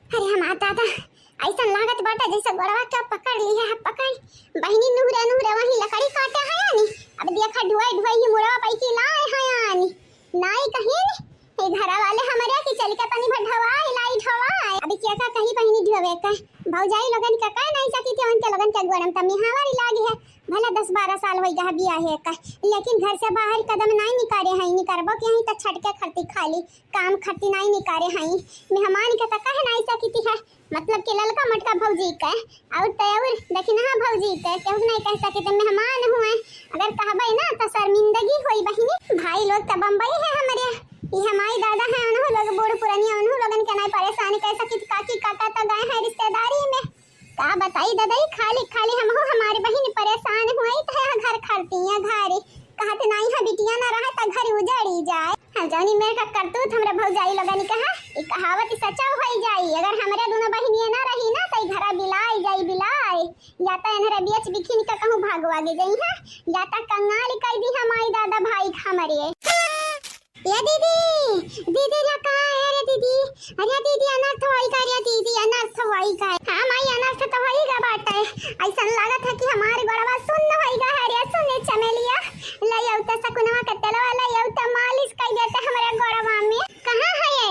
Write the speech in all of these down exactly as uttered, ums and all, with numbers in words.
अरे हमार दादा, अइसन लागत बाटे जइसे गोड़वा के पकड़ लिहे है, पकड़। बहिनी नुहरे नुहरे वहीं लकड़ी काटे है आनी, अब देखा ढुआई ढुआई ही मुड़वा पैकी लाए है आनी। नाई कहीं, ए घरा वाले हमरे की चल के तनी भर ढवाई लाई ढवाई। अभी क्या का कहीं बहिनी ढोवे का, भौजाई लोगन का कह नाई सकी थे, उनके लोगन के गोड़म त मिहावरी लागी है। भला दस बारह साल होई गा बियाहे का, लेकिन घर से बाहर कदम नाई निकारे हई, निकरबो के हई त छटके खरती खाली, काम खरती नाई निकारे हई। मेहमान के त कह नाई सकी थी है, मतलब कि ललका मोटका भौजी के, और त और दखिनहा भौजी के, केहू नाई कह सकी थे मेहमान हुए। अगर कहबे ना त शर्मिंदगी होई बहिनी। भाई लोग त बम्बई है हमरे, ई हमारी दादा है, उन्हों लोग बूढ़ पुरानी, उन्हों लोगन के नाई परेशान कह सकी थी, काकी काका त गए हैं रिश्तेदारी में। का बताई ददई, खाली खाली हमहू हमारी बहिन परेशान हुई त है घर खरती है घरे। कहत नाई है बिटिया ना रहे त घर उजड़ी जाए। हम जौनी मेर का करतूत हमरे भौजाई लोगन कहा, ई कहावत सचा होई जाई। अगर हमरे दोनों बहिनिया ना रही ना त ई घरा बिलाई जाई बिलाई। या त एनहरे बेच बिखिन के कहूँ भागवा के जई है, या त कंगाल कई दी हमारी दादा भाई हमरे। ए दीदी, दीदी रे का है रे दीदी? अरे दीदी अनर्थ होई का रे दीदी, अनर्थ होई का? हाँ माई अनर्थ तो होई गा बाटे। अइसन लागत है कि हमार गोड़वा सुन्न होई गा है रे, सुन चमेलिया। ले आऊ त सकुनवा के तेलवा ले आऊ त मालिश कई देते हमरे गोड़वा में। कहाँ है ये?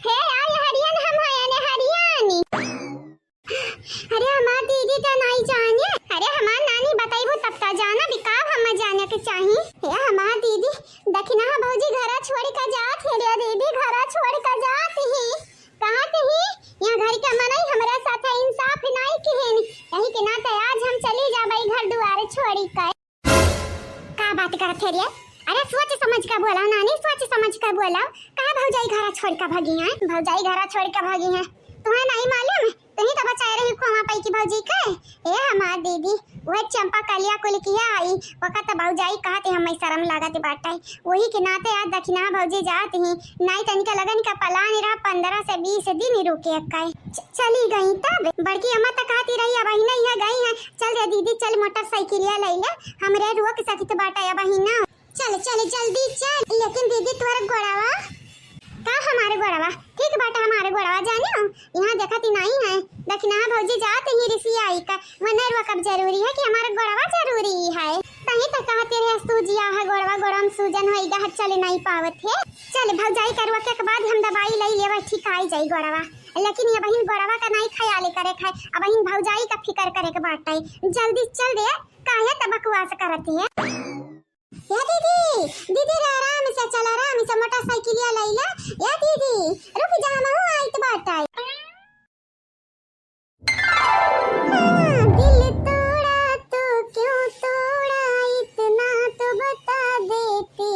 हे यार हरियन हम है ने हरियानी। अरे हमार दीदी त नाई जाने। अरे हमार नानी बताइबो तब त जाना, बिकाब हम जाने के चाही। हे हमार दीदी, दखिनहा भौजी घरा छोड़ के जात है रे दीदी, घरा छोड़ के जात ही। कहाँ के ही? यहाँ घर के मनई हमरा साथे इंसाफ नाई किहेन। यही के नाते आज हम चली जाबई घर दुआर छोड़ी के। का बात करत है रे? अरे सोच समझ के बोला नानी, सोच समझ के बोला। का भौजाई घरा छोड़ के भागी है? भौजाई घरा छोड़ के भागी है। तुम्हें नहीं मालूम? तुही तो बचाए रही खोवा पाई की भौजी के। ए हमार दीदी, वह चंपा कलिया कुल किया आई, वकत भौजाई कहत है, हमें शर्म लागत बाटे। वही के नाते आज दखिना भौजी जात ही, नाई तनिका लगन का पलान रहा, पन्द्रह से बीस दिन रुके के। च-, चली गई तब बड़की अम्मा तक कहती रही, अब ही नहीं है, गई है, चल रे दीदी, चल मोटरसाइकिलिया ले ले, हमरे रोक सकित बाटे अब ही ना। चल, चल, जल्दी चल। लेकिन दीदी, तोहर गोड़वा? का हमारे गोड़वा? ठीक बाटे हमारे गोड़वा, जाने हो? यहाँ देखत ही नहीं है। दखिना भौजी जात ही रिसियाई का, वनरवा कब जरूरी है कि हमारे गोड़वा जरूरी है? तही तो कहते रहे, सूजिया है गोड़वा, गोड़वा में सूजन होई गा, चले नहीं पावत है। चल, भौजाई करवा के बाद हम दवाई ले लेवे, ठीक आई जाई गोड़वा। लेकिन ये बहिन गोड़वा का नहीं ख्याल करे खाए, अब बहिन भौजाई का फिकर करे के बाटे। जल्दी चल रे, काहे त बकवास करत है? या दीदी, दीदी रे, आराम से चल, आराम से मोटरसाइकिलिया लइला। या दीदी, रुक जा, हमहू आइत बाटे। हाँ, दिल तोड़ा तो क्यों तोड़ा, इतना तो बता देती।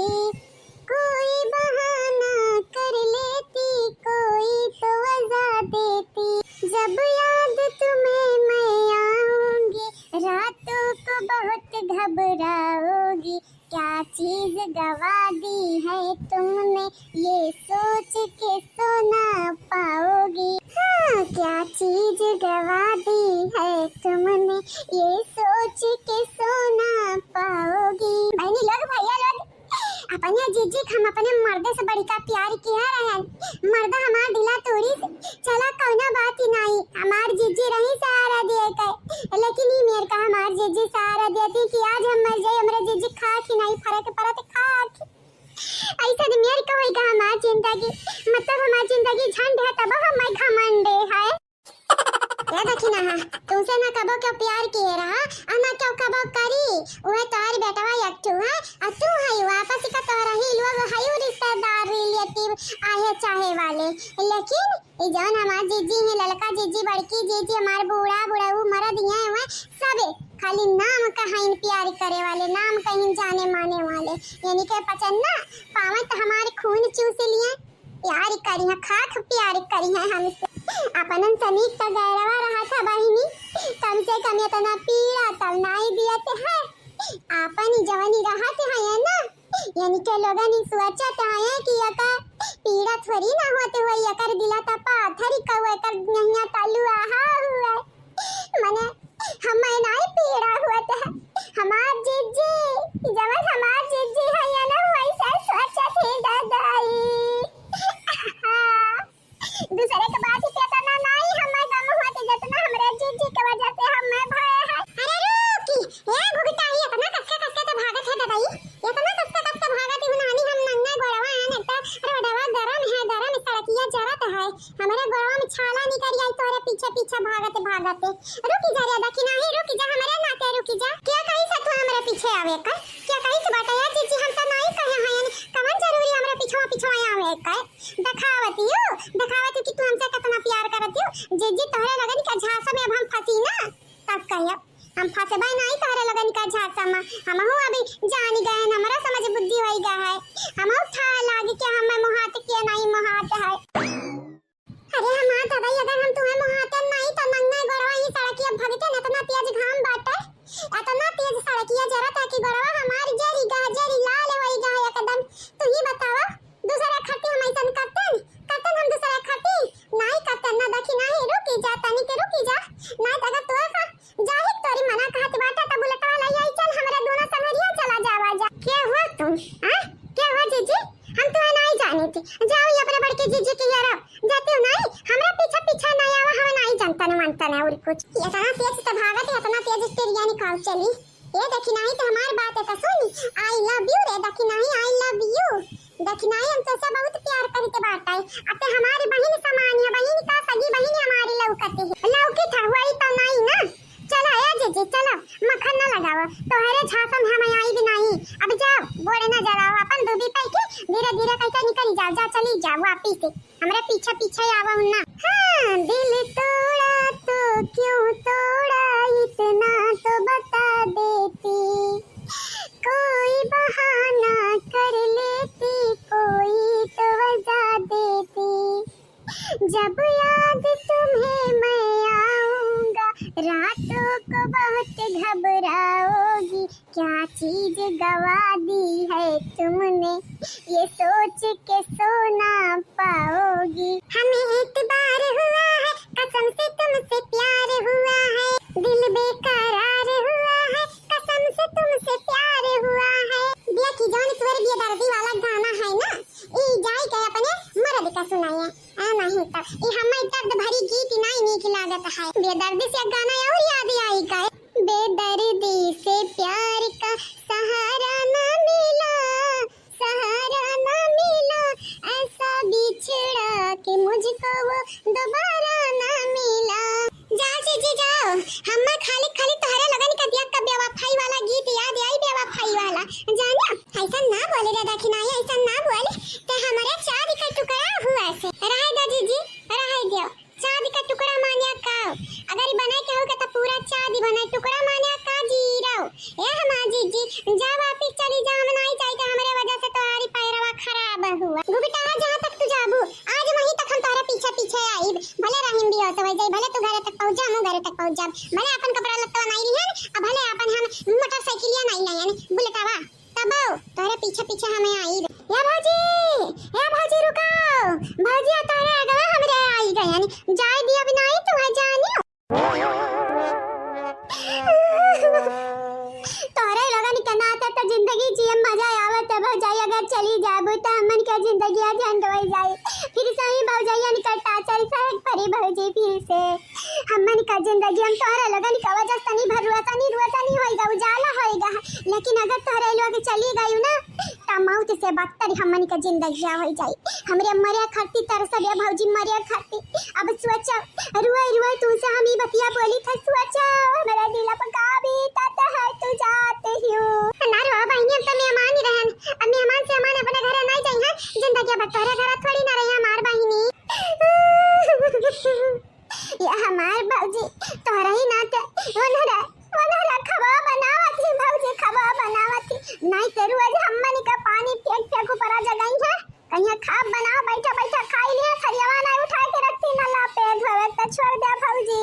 कोई बहाना कर लेती, कोई तो वजह देती। जब याद तुम्हें मैं आऊंगी, रातों को बहुत घबराओगी। क्या चीज गवा दी है तुमने, ये सोच के सो ना पाओगी। हाँ, क्या चीज गवा दी है तुमने, ये सोच के सो ना पाओगी। बहनी लोग, भैया लोग, अपने जीजी के हम अपने मर्दे से बढ़िका प्यार किया रहन। मर्दा हमार दिला तोड़ी, चला कौनो बात ही नाई, हमार जीजी रही सहारा दिए के। लेकिन ई मेर का हमार जीजी सहारा देती कि आज हम मर जाई, हमरे जीजी खाक ही नाई फरक परत, खाक। ऐसा मेर का होई का हमार जिंदगी, मतलब हमार जिंदगी झंड है तब हमार घमंड है। ए दखिना, तुमसे ना कबो क्यों प्यार किए रहा, आ ना क्यों कबो करी। वह तोहर बेटवा एक ठो है, आ तू है वापस का तोहरा ही लोग है, रिश्तेदार, रिलेटिव, आहे चाहे वाले। लेकिन ई जौन हमार जीजी है, ललका जीजी, बड़की जीजी, हमार बूढ़ा, बुढ़ऊ, मरद, ये हुए, सबे खाली नाम का हइन प्यार करे वाले, नाम का हइन जाने माने वाले। यानी के पचन ना पावे तो हमार खून चूस लिए। प्यार करी है, खाक प्यार करी है हमसे। अपनन सनीक त गैरवा रहा था बहिनी, कम से कम इतना पीड़ा तब नाई दियत है। आपन ही जवानी रहत है, है ना? यानी के लोगन ही सोचत है कि एकर पीड़ा थोड़ी ना होत होई, एकर दिला त पाथर ही कहू, एकर नहिया त लुआहा हुआ। मने हमें नाई पीड़ा होत है, हमार जीजी, जवन हमार जीजी है या ना, वैसे सोचत ही दादाई। दूसरे के बात ही कहता ना, नाई हमरे गोड़वा में छाला निकल आई तोहरे पीछे पीछे भागते भागते। रुकी जा रे दखिनाही, रुकी जा, हमरे नाते रुकी जा। क्या कही से तू हमरे पीछे आवे का? क्या कही से बाटा? या जीजी, हम तो नाई कहे हैं, कवन जरूरी हमरे पिछवा पिछवा आवे का? दिखावत यू, दिखावत यू कि तू हमसे कितना प्यार करत यू। जीजी, तोहरे लगन के झांसा में अब हम फंसी ना, तब कहियो। हम फंसबे नाई तोहरे लगन का झांसा में। हमहू अभी जानी गए हैं, हमरा समझ बुद्धि होई गए है। हमहू था लागे कि हमें मोहात के नाई मोहात है। अरे हमार दादा, अगर हम तुम्हें मोहाते नाई तो नंगा गोड़वा ही सड़किया भगते न, इतना तेज घाम बाटे, इतना तेज सड़किया जरत है कि गोड़वा हमार जरी गा, जरी लाल होई गा एकदम। तू ही बतावा, दूसरे खातिर हम ऐसन करतन, करतन हम दूसरे खातिर? नाई करतन ना दखिनाही, रुकी जा, तनी के रुकी जा, नाई तो अगर तोरा का जाहिर तोरी मना कहत बाटे, त बुलेटवा लई आई, चल, हमरा दोनों संगरिया चला जावा जा। के हो तू? हाँ? के हो जीजी? हम तुम्हें नहीं जानी थी। जाओ, ये अपने बड़के जीजी के यहाँ रहो। जाती हो नहीं? हमरा पीछे पीछे नहीं आवा, हम नहीं जानता न मानता न और कुछ। इतना तेज से भागत है, इतना तेज से तिरिया निकाल चली। ये दखिनाही तो हमार बात है तो सुन। I love you रे दखिनाही, I love you। दखिनाही, हम तोसे बहुत प्यार करित बाटे। अब ते हमारी बहिन समान है, बहिन का सगी बहिन हमारी लौकत है। लौकित है, हुई तो नहीं ना। चला ए जीजी, चला, मक्खन न लगावा। तोहरे झांसा में हम आई भी नहीं। अब जाओ, गोड़े न जलाओ, अपन दूबी पे के धीरे धीरे कैसे निकल जाओ, जा चली जाओ वापिस से। हमरे पीछे पीछे आवा ना। हाँ, दिल तोड़ा तो क्यों तोड़ा, इतना तो बता देती। कोई बहाना कर लेती, कोई तो वजह देती। जब याद तुम्हें मैं आऊंगा, रातों को बहुत घबराओगी। क्या चीज गवा दी है तुमने, ये सोच के सो ना पाओगी। हम एक बार हुआ है, कसम से तुमसे प्यार हुआ है, दिल बेकरार हुआ है, कसम से तुमसे प्यार हुआ है। बिया की जान तोर बेदर्दी वाला गाना है ना, ई जाई के अपने मर्द का सुनाया। आ नहीं तो ई हमार दर्द भरी गीत नाई नीक लागत है। बेदर्दी से गाना और याद आई का? बेदर्दी से प्यार का सहारा ना मिला, सहारा ना मिला, ऐसा बिछड़ा कि मुझको वो दोबारा ना मिला। जाओ जीजी जाओ, हम्मा खाली खाली तोहरे लगन का दिया का बेवफाई वाला गीत याद आई, बेवफाई वाला। जानियो, ऐसा ना बोले रे दखिनाही, ऐसा ना बोले, ते हमारे चांद का टुकड़ा हुआ से। रहे दो जीजी, रहे दो। चांद का टुकड़ा मानिया का? अगर ई बनाए के हो के तो पूरा चांद ही बनाए, टुकड़ा मानिया का जीरो। ए हमार जीजी, जा वापिस चली जा, हम नाई जाई के हमरे वजह से तोहारी पैरवा खराब हुआ। घुघुटावा जहाँ तक तू जाबू, आज वहीं तक हम तोहरे पीछे पीछे आईब। भले रहीम भी होत हो जाई, भले तू घरे तक पहुँच जा, हम घरे तक पहुँच जाब। भले अपन कपड़ा लत्ता नाई लिहन, अब भले अपन हम मोटरसाइकिलिया नाई लेन, बुलेटवा, तबो तोहरे पीछे पीछे हमें आईब। ए भौजी, ए भौजी रुको, भौजी आ तोहरे अगवा हमरे आई गयन, जाए दिया बिना आई तू है जानियो। तोहरे लोगन के नाते तो जिंदगी जिए में मजा आवत है भौजाई, अगर चली जाबू तो हमन के जिंदगी झंड हो जाई। फिर से ही भौजैया निकलता चल सहक परी भौजी फिर से। हमन का जिंदगी हम तोहरे लोगन का वजह से तनी भर रुआ तनी रुआ तनी होई गा, उजाला होई गा। लेकिन अगर तोहरे लोग चली गयू ना तो मौत से बदतर हमन का जिंदगी होई जाई। हमरे मरे खातिर तरसब या भौजी मरे खातिर। अब सोचो, रुए रुए तुमसे हम ई बतिया बोली था, सोचो, हमरा दिल पर का बीतत है, तू जात हो। ना रो बहिनी, हम तो मेहमान ही रहन, अब मेहमान से हमारे अपने घरे नहीं जाई हैं, जिंदगी भर तोहरे घरे थोड़ी ना रही हमार बहिनी। ये हमार भौजी, तोहरा ही नाते, ओनहरा, ओनहरा खवा बनावत ही भौजी, खवा बनावत ही, नहीं ते रोज हमनी का पानी फेंक फेंक ऊपर आ जगई है। कहिया खाब बनाओ, बैठा बैठा खाई लिया, थरियावा ना उठा के रखती ना लापे धोवे त छोड़ दे भौजी।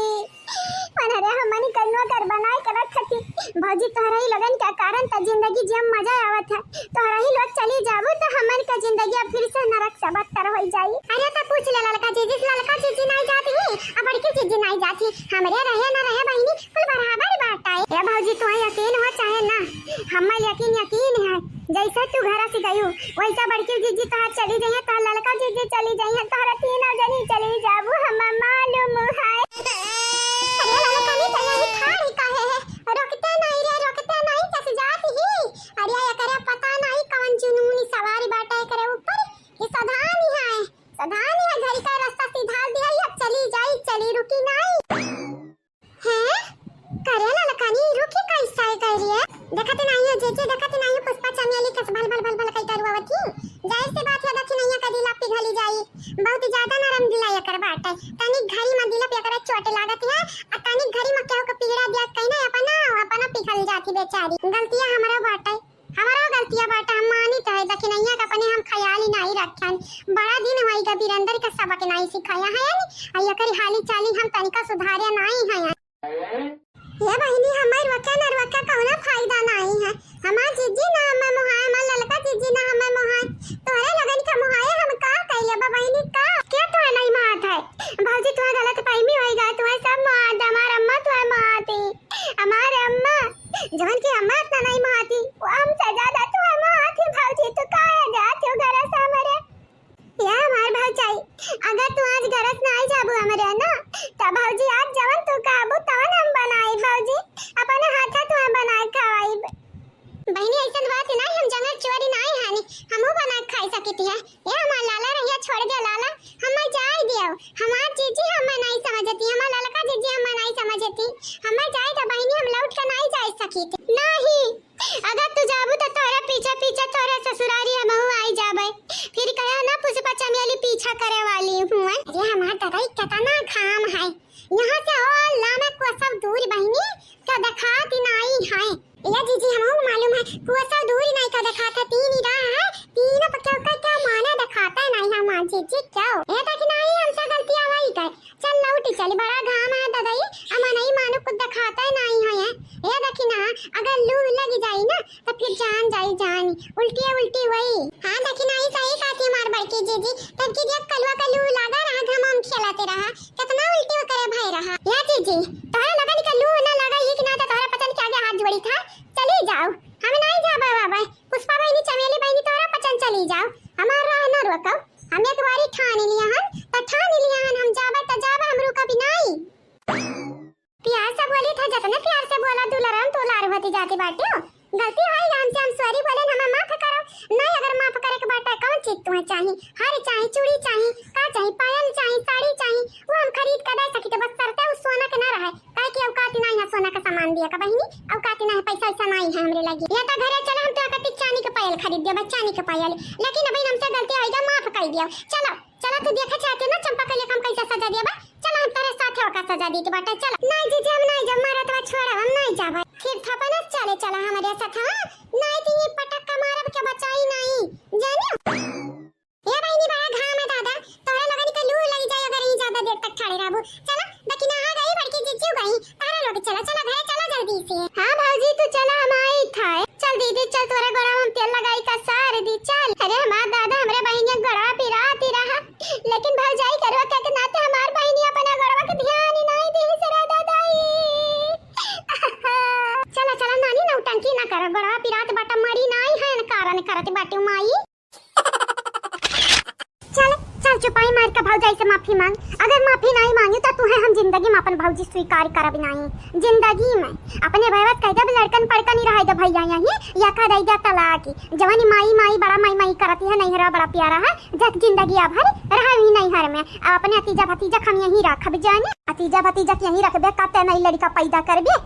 मन हरे हमनी कन्नो कर बनाए के रखती। भौजी तोहरा ही लोगन के कारण त जिंदगी जियम मजा आवत है। तोहरा ही लोग चली जाबू त हमन के जिंदगी अब फिर से नरक से बदतर होई जाई। अरे त पूछ ले ललका जीजी से, ललका जीजी नाई जात ही, अब बड़की जीजी नाई जात ही। हमरे रहे ना रहे बहिनी, कुल बराबर बात है। ए भौजी, तोहे यकीन हो चाहे ना, हम्मा यकीन, यकीन है, जैसे तू घरा से गयू, वैसा बड़की जीजी तोहार चली जइहे, तोहार ललका जीजी चली जइहे, तोहरा तीनों जनी चली जाबू, हम्मा मालूम है। अरे ललका नहीं चली, अभी ठाड़ ही काहे है, रोकते नहीं रे, रोकते नहीं, कस जात ही। अरे एकरे पता नहीं कौन जुनूनी सवारी बाटे एकरे ऊपर, ये सधान ही है। सधान या घड़ी का रास्ता सीधा दे, देखत नाहीं हो जीजी, देखत नाहीं हो पुष्पा चमेली कस भल भल भल भल कई करुआवत ही। जाहिर सी बात है दखिनैया का दिला पिघली जाई। बहुत ज्यादा नरम दिला एकर बाटे। तनिक घरी में दिला पे एकरा चोट लागत है, आ तनिक घरी में केहू के पीड़ा दिया कहीं ना अपना, अपना पिघल जाती बेचारी। गलतिया हमरा बाटे, हमरा गलतिया बाटे, हम मानित है दखिनैया का अपने हम ख्याल ही नाहीं रखन। बड़ा दिन होई गा बीरेंद्र का सबक नाहीं सिखाया है, आ एकर हाली चाली हम तनिका सुधारे नाहीं है। हे बहिनी, हमार रोका न रोका कौनो फायदा नाहीं है। हमार जीजी ना हमें मोहाए, हमार ललका जीजी ना हमें मोहाए। तोहरे लोगन के मोहाए हम का कइले बा बहिनी, का? के तोहे नाहीं मोहात है? भौजी, तोहे गलतफहमी होई गा, तोहे सब मोहात, हमार अम्मा तोहे मोहात ही। हमार अम्मा, जवन की अम्मा इतना नाहीं मोहात ही, वो हमसे ज्यादा तोहे मोहात ही। भौजी, तू काहे जात हो घर से हमरे? या हमार भौजाई, अगर तू आज घर से नाहीं जाबू हमरे ना, त भौजी आज जवन तू कहबू तवन हम बनाई भौजी, अपने हाथे तू बनाए खवाई। बहिनी, ऐसन बात नाहीं, हम जंगल चोरी नाहीं हानी, हमहू बना के खाई सकित है। ए हमार लाला रहिया छोड़ दे लाला, हमें जाए दियो, हमार जीजी हमें नाहीं समझती, हमार ललका जीजी हमें नाहीं समझती, हमें जाए दे बहिनी, हम लौट के नाहीं जाए सकित। नाहीं, अगर तू जाबू त तोहरे पीछे पीछे तोहरे ससुरारी हमहू आई जाबे। फिर कहा ना पुष्पा चमेली पीछा करे वाली हूँ। अरे हमार दादा, ई केतना घाम है, यहाँ से और लामे कोसव दूर बहिनी, का देखात ही नाहीं है। ए जीजी, हमहू मालूम है, कोसव दूर ही नाहीं का देखात है, तीन ही राह है, तीनों पर क्यों का क्या माने देखाता है नाहीं हमार जीजी, क्यों? ए तक नाहीं हमसे गलतिया वही कर, चल लौटी चली, बड़ा घाम है ददई, अमनई मानो कुछ देखाता ही नाहीं है। ए देखी ना, अगर लू लग जाई ना, तो फिर जान जाई जान, उल्टी उल्टी वही। हाँ देखी ना, ई सही कहती हमार बड़की जीजी, तब की देख कलुआ का लू लागा रहा, घाम हम खेलाते रहा, कितना उल्टी वो करे भय रहा। या जीजी, तोहरे लगन का लू ना लगा, ये कि ना तो तोहरे पचन के आगे हाथ जोड़ी था, चली जाओ, हम नाहीं जाबे बाबा, पुष्पा बहिनी, चमेली बहिनी, तोहरा पचन चली जाओ, हमार राह ना रोको, हम एक बारी ठान लिया हन, तो ठान लिया हन, हम जाबे तो जाबे, हम रुका भी नाहीं। प्यार से बोली था, जतने प्यार से बोला दुलरन दुलार होती जाती बाटे हो। गलती होई गा हमसे, हम सॉरी बोले, हमें माफ करो। नहीं, अगर माफ करे के बाटे, कौन चीज तुम्हें चाही? हार चाही, चूड़ी चाही, का चाही, पायल चाही, साड़ी चाही, वो हम खरीद के दे सकी, तो बस शर्त है उस सोना के ना रहे, काहे कि औकात नहीं है सोना का सामान दिया का बहिनी, औकात नहीं है, पैसा वैसा नहीं है हमरे लगे। या तो घरे चलो, हम तो चांदी के पायल खरीद दिया, बस चांदी के पायल। लेकिन अब हमसे गलती होई गा, माफ कर दिया। चलो, चलो, तू देखे चाहते ना चंपा के लेखा हम कैसे सजा दिया बा, चलो हम तेरे साथे ओका सजा दीत बाटे, चलो। नाहीं जीजी, हम नाहीं जब मारत बा छोड़ा, हम नाहीं जाबे। फिर थपनस चले चला हमरे साथ, हाँ? नाहीं तो ये पटक के मारब के बचाई नाहीं, जानियो? ए बहिनी, बड़ा घाम है दादा, तोहरे लोगन के लू लग जाए अगर यहीं ज्यादा देर तक खड़े रहबू। चलो, दखिना आ गई, बड़की जीजू गई, तारा लोग चलो, चलो घरे चलो जल्दी से। हाँ भौजी, तू चला, हम आई था। चल दीदी, चल, तोरे गोड़वा में तेल लगाई का सार दी, चल। अरे हमार दादा, हमरे बहिनिया गोड़वा पिरात ही रहा, लेकिन भौजाई के रोके के नाते हमार बहिनी अपने गोड़वा के ध्यान ही नाहीं दी से रे दादा ई। चला, चला नानी, नौटंकी ना कर, गोड़वा पिरात बाटा, मरी नाहीं है, कारण करत बाटे माई। चल, चल, चुपाई मार के भौजाई से माफी मांग। अगर माफी नाहीं मांगी तो तुहे हम जिंदगी में अपन भौजी स्वीकार करब नाहीं। जिंदगी में अपने भैया से कह देब, लड़कन पड़कन ही रहे दे भैया यहीं, या कह दे दे तलाक। जवानी माई माई बड़ा माई माई करती है, नैहरा बड़ा प्यारा है, जब जिंदगी भर रहे ही नैहर में। अब अपने अतीजा भतीजा हम यहीं रखब जाने, अतीजा भतीजा के यहीं रखबे, कते नहीं लड़का पैदा करबे,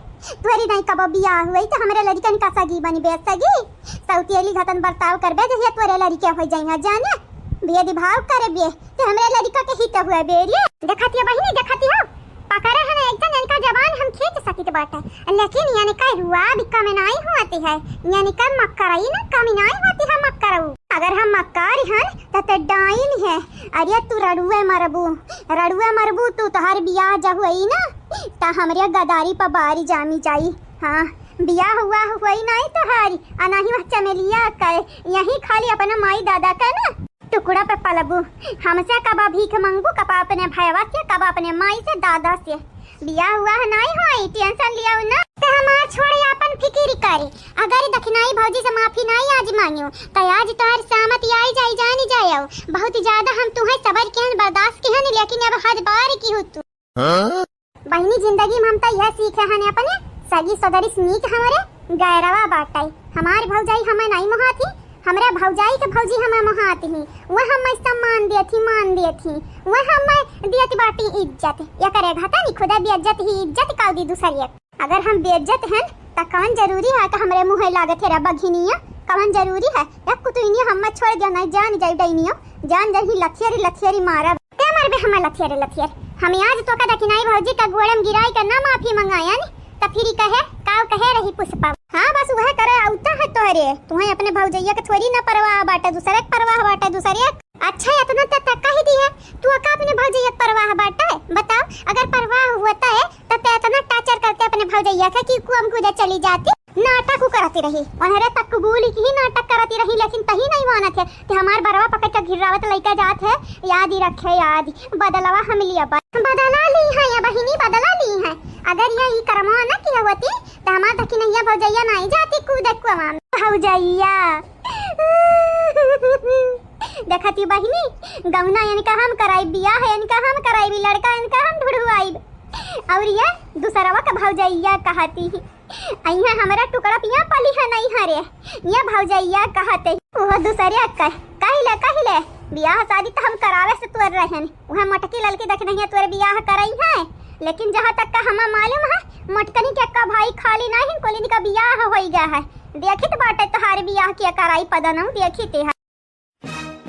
तोरी नहीं कबो बियाह हुई तो हमरे लड़कन का सगी बनबे सगी। सौतेली घतन बर्ताव करबे, जहिया तोरे लड़के हो जाइहा जाने। भेदभाव करबे, ते हमरे लड़का के हित हुआ बेरिए। देखती हो बहिनी, देखती हो, पकड़े हैं एकदम, इनका जबान हम खींच सकित बाटे, लेकिन इनका रुआब कम नाई होती है, इनका मक्करई ना कम नाई होती है, मक्करऊ। अगर हम मक्कार हन, त ते डाइन है। अरे तू रड़ुए मरबू, रड़ुए मरबू तू, तोहार बियाह जब हुई ना, त हमरे गदारी पर बारी जामी जाई। हाँ, बियाह हुआ हुई नाई तोहारी, आ नाहीं वह चमेलिया का, यही खाली अपना माई दादा का ना टुकड़ा पे पलबू। हमसे कबा भीख मंगबू, कबा अपने भयवा से, कबा अपने माई से, दादा से। बियाह हुआ है नाई होई, tension लिया ना। ते हमार छोड़े आपन फिकिर करे। अगर दखिनाई भौजी से माफी नाई आज मांगियो, त आज तोहर सामत आई जाई, जानी जायो। बहुत ज्यादा हम तुहे सबर किहन, बर्दाश्त किहन, लेकिन अब हद बार की हो तू। हाँ? बहिनी, जिंदगी में हम त यह सीखे हन अपने, सगी सदरिस नीक हमरे गैरवा बाटै। हमार भौजाई हमें नाई मोहात ही, हमरे भौजाई के भौजी हमें मोहात ही। वह हमें सम्मान देत ही, मान देत ही, वह हमें देत बाटी इज्जत। एकरे घाटा नी खुदा बेइज्जत ही इज्जत काउ दी दूसर एक। अगर हम बेइज्जत हन, त त कवन जरूरी है कि हमरे मुँहे लागत है रे बघिनिया? कवन जरूरी है? या कुतुइनिया हम्मा छोड़ दियो, नहीं जान जाई डैनियो, जान जाई लथियरी लथियरी मारब। ते मरबे हम्मा लथियरी लथियर? हम आज तोका दखिनाई भौजी का गोड़म गिराई का ना माफी मंगाया नी, त फिर ई कहे, काव कहे रही पुष्पा। हाँ, बस वह करे औता है तोहरे, तुहे अपने भौजैया के थोड़ी ना परवाह बाटे, दूसरे के परवाह बाटे, दूसरे के। अच्छा, इतना त, त कह दी है, तू का अपने भौजैया के परवाह बाटे? बताओ, अगर परवाह होता है, त ते इतना torture करते अपने भौजैया के कि कुअम कूदे चली जाती। नाटक उ करती रही, उन्हरे तक बोली की ही नाटक करती रही, लेकिन तही नहीं मानत है कि हमार बरवा पकड़ के घिर्रावत लइका जात है। याद ही रखे, याद ही, बदलवा हम लिया बा-, बदला ली है या बहिनी, बदला ली है। अगर यह ई करमवा न किया होती, त हमार दखिनैया भौजैया नहीं जाती कूदे कुआं में। भौजैया। देखती बहिनी, गौना इनका हम कराई, बियाह इनका हम कराई, लड़का इनका हम ढुढ़ुआई। और ये दूसरवा का भौजैया कहती ही। अइहे हमरा टुकड़ा पिया पली है नहीं हरे। ये भौजैया कहते, वो दूसरे कह, कहिले, कहिले, बियाह शादी त हम करावे से तोर रहन। वह मोटकी ललकी दखिनैया तोर बियाह करई है, लेकिन जहाँ तक का हमा मालूम है, मोटकनी के का भाई खाली नहीं, कुलिन का बियाह होई गया है। देखित बाटे तोहार बियाह के कराई पदनऊ, देखित है।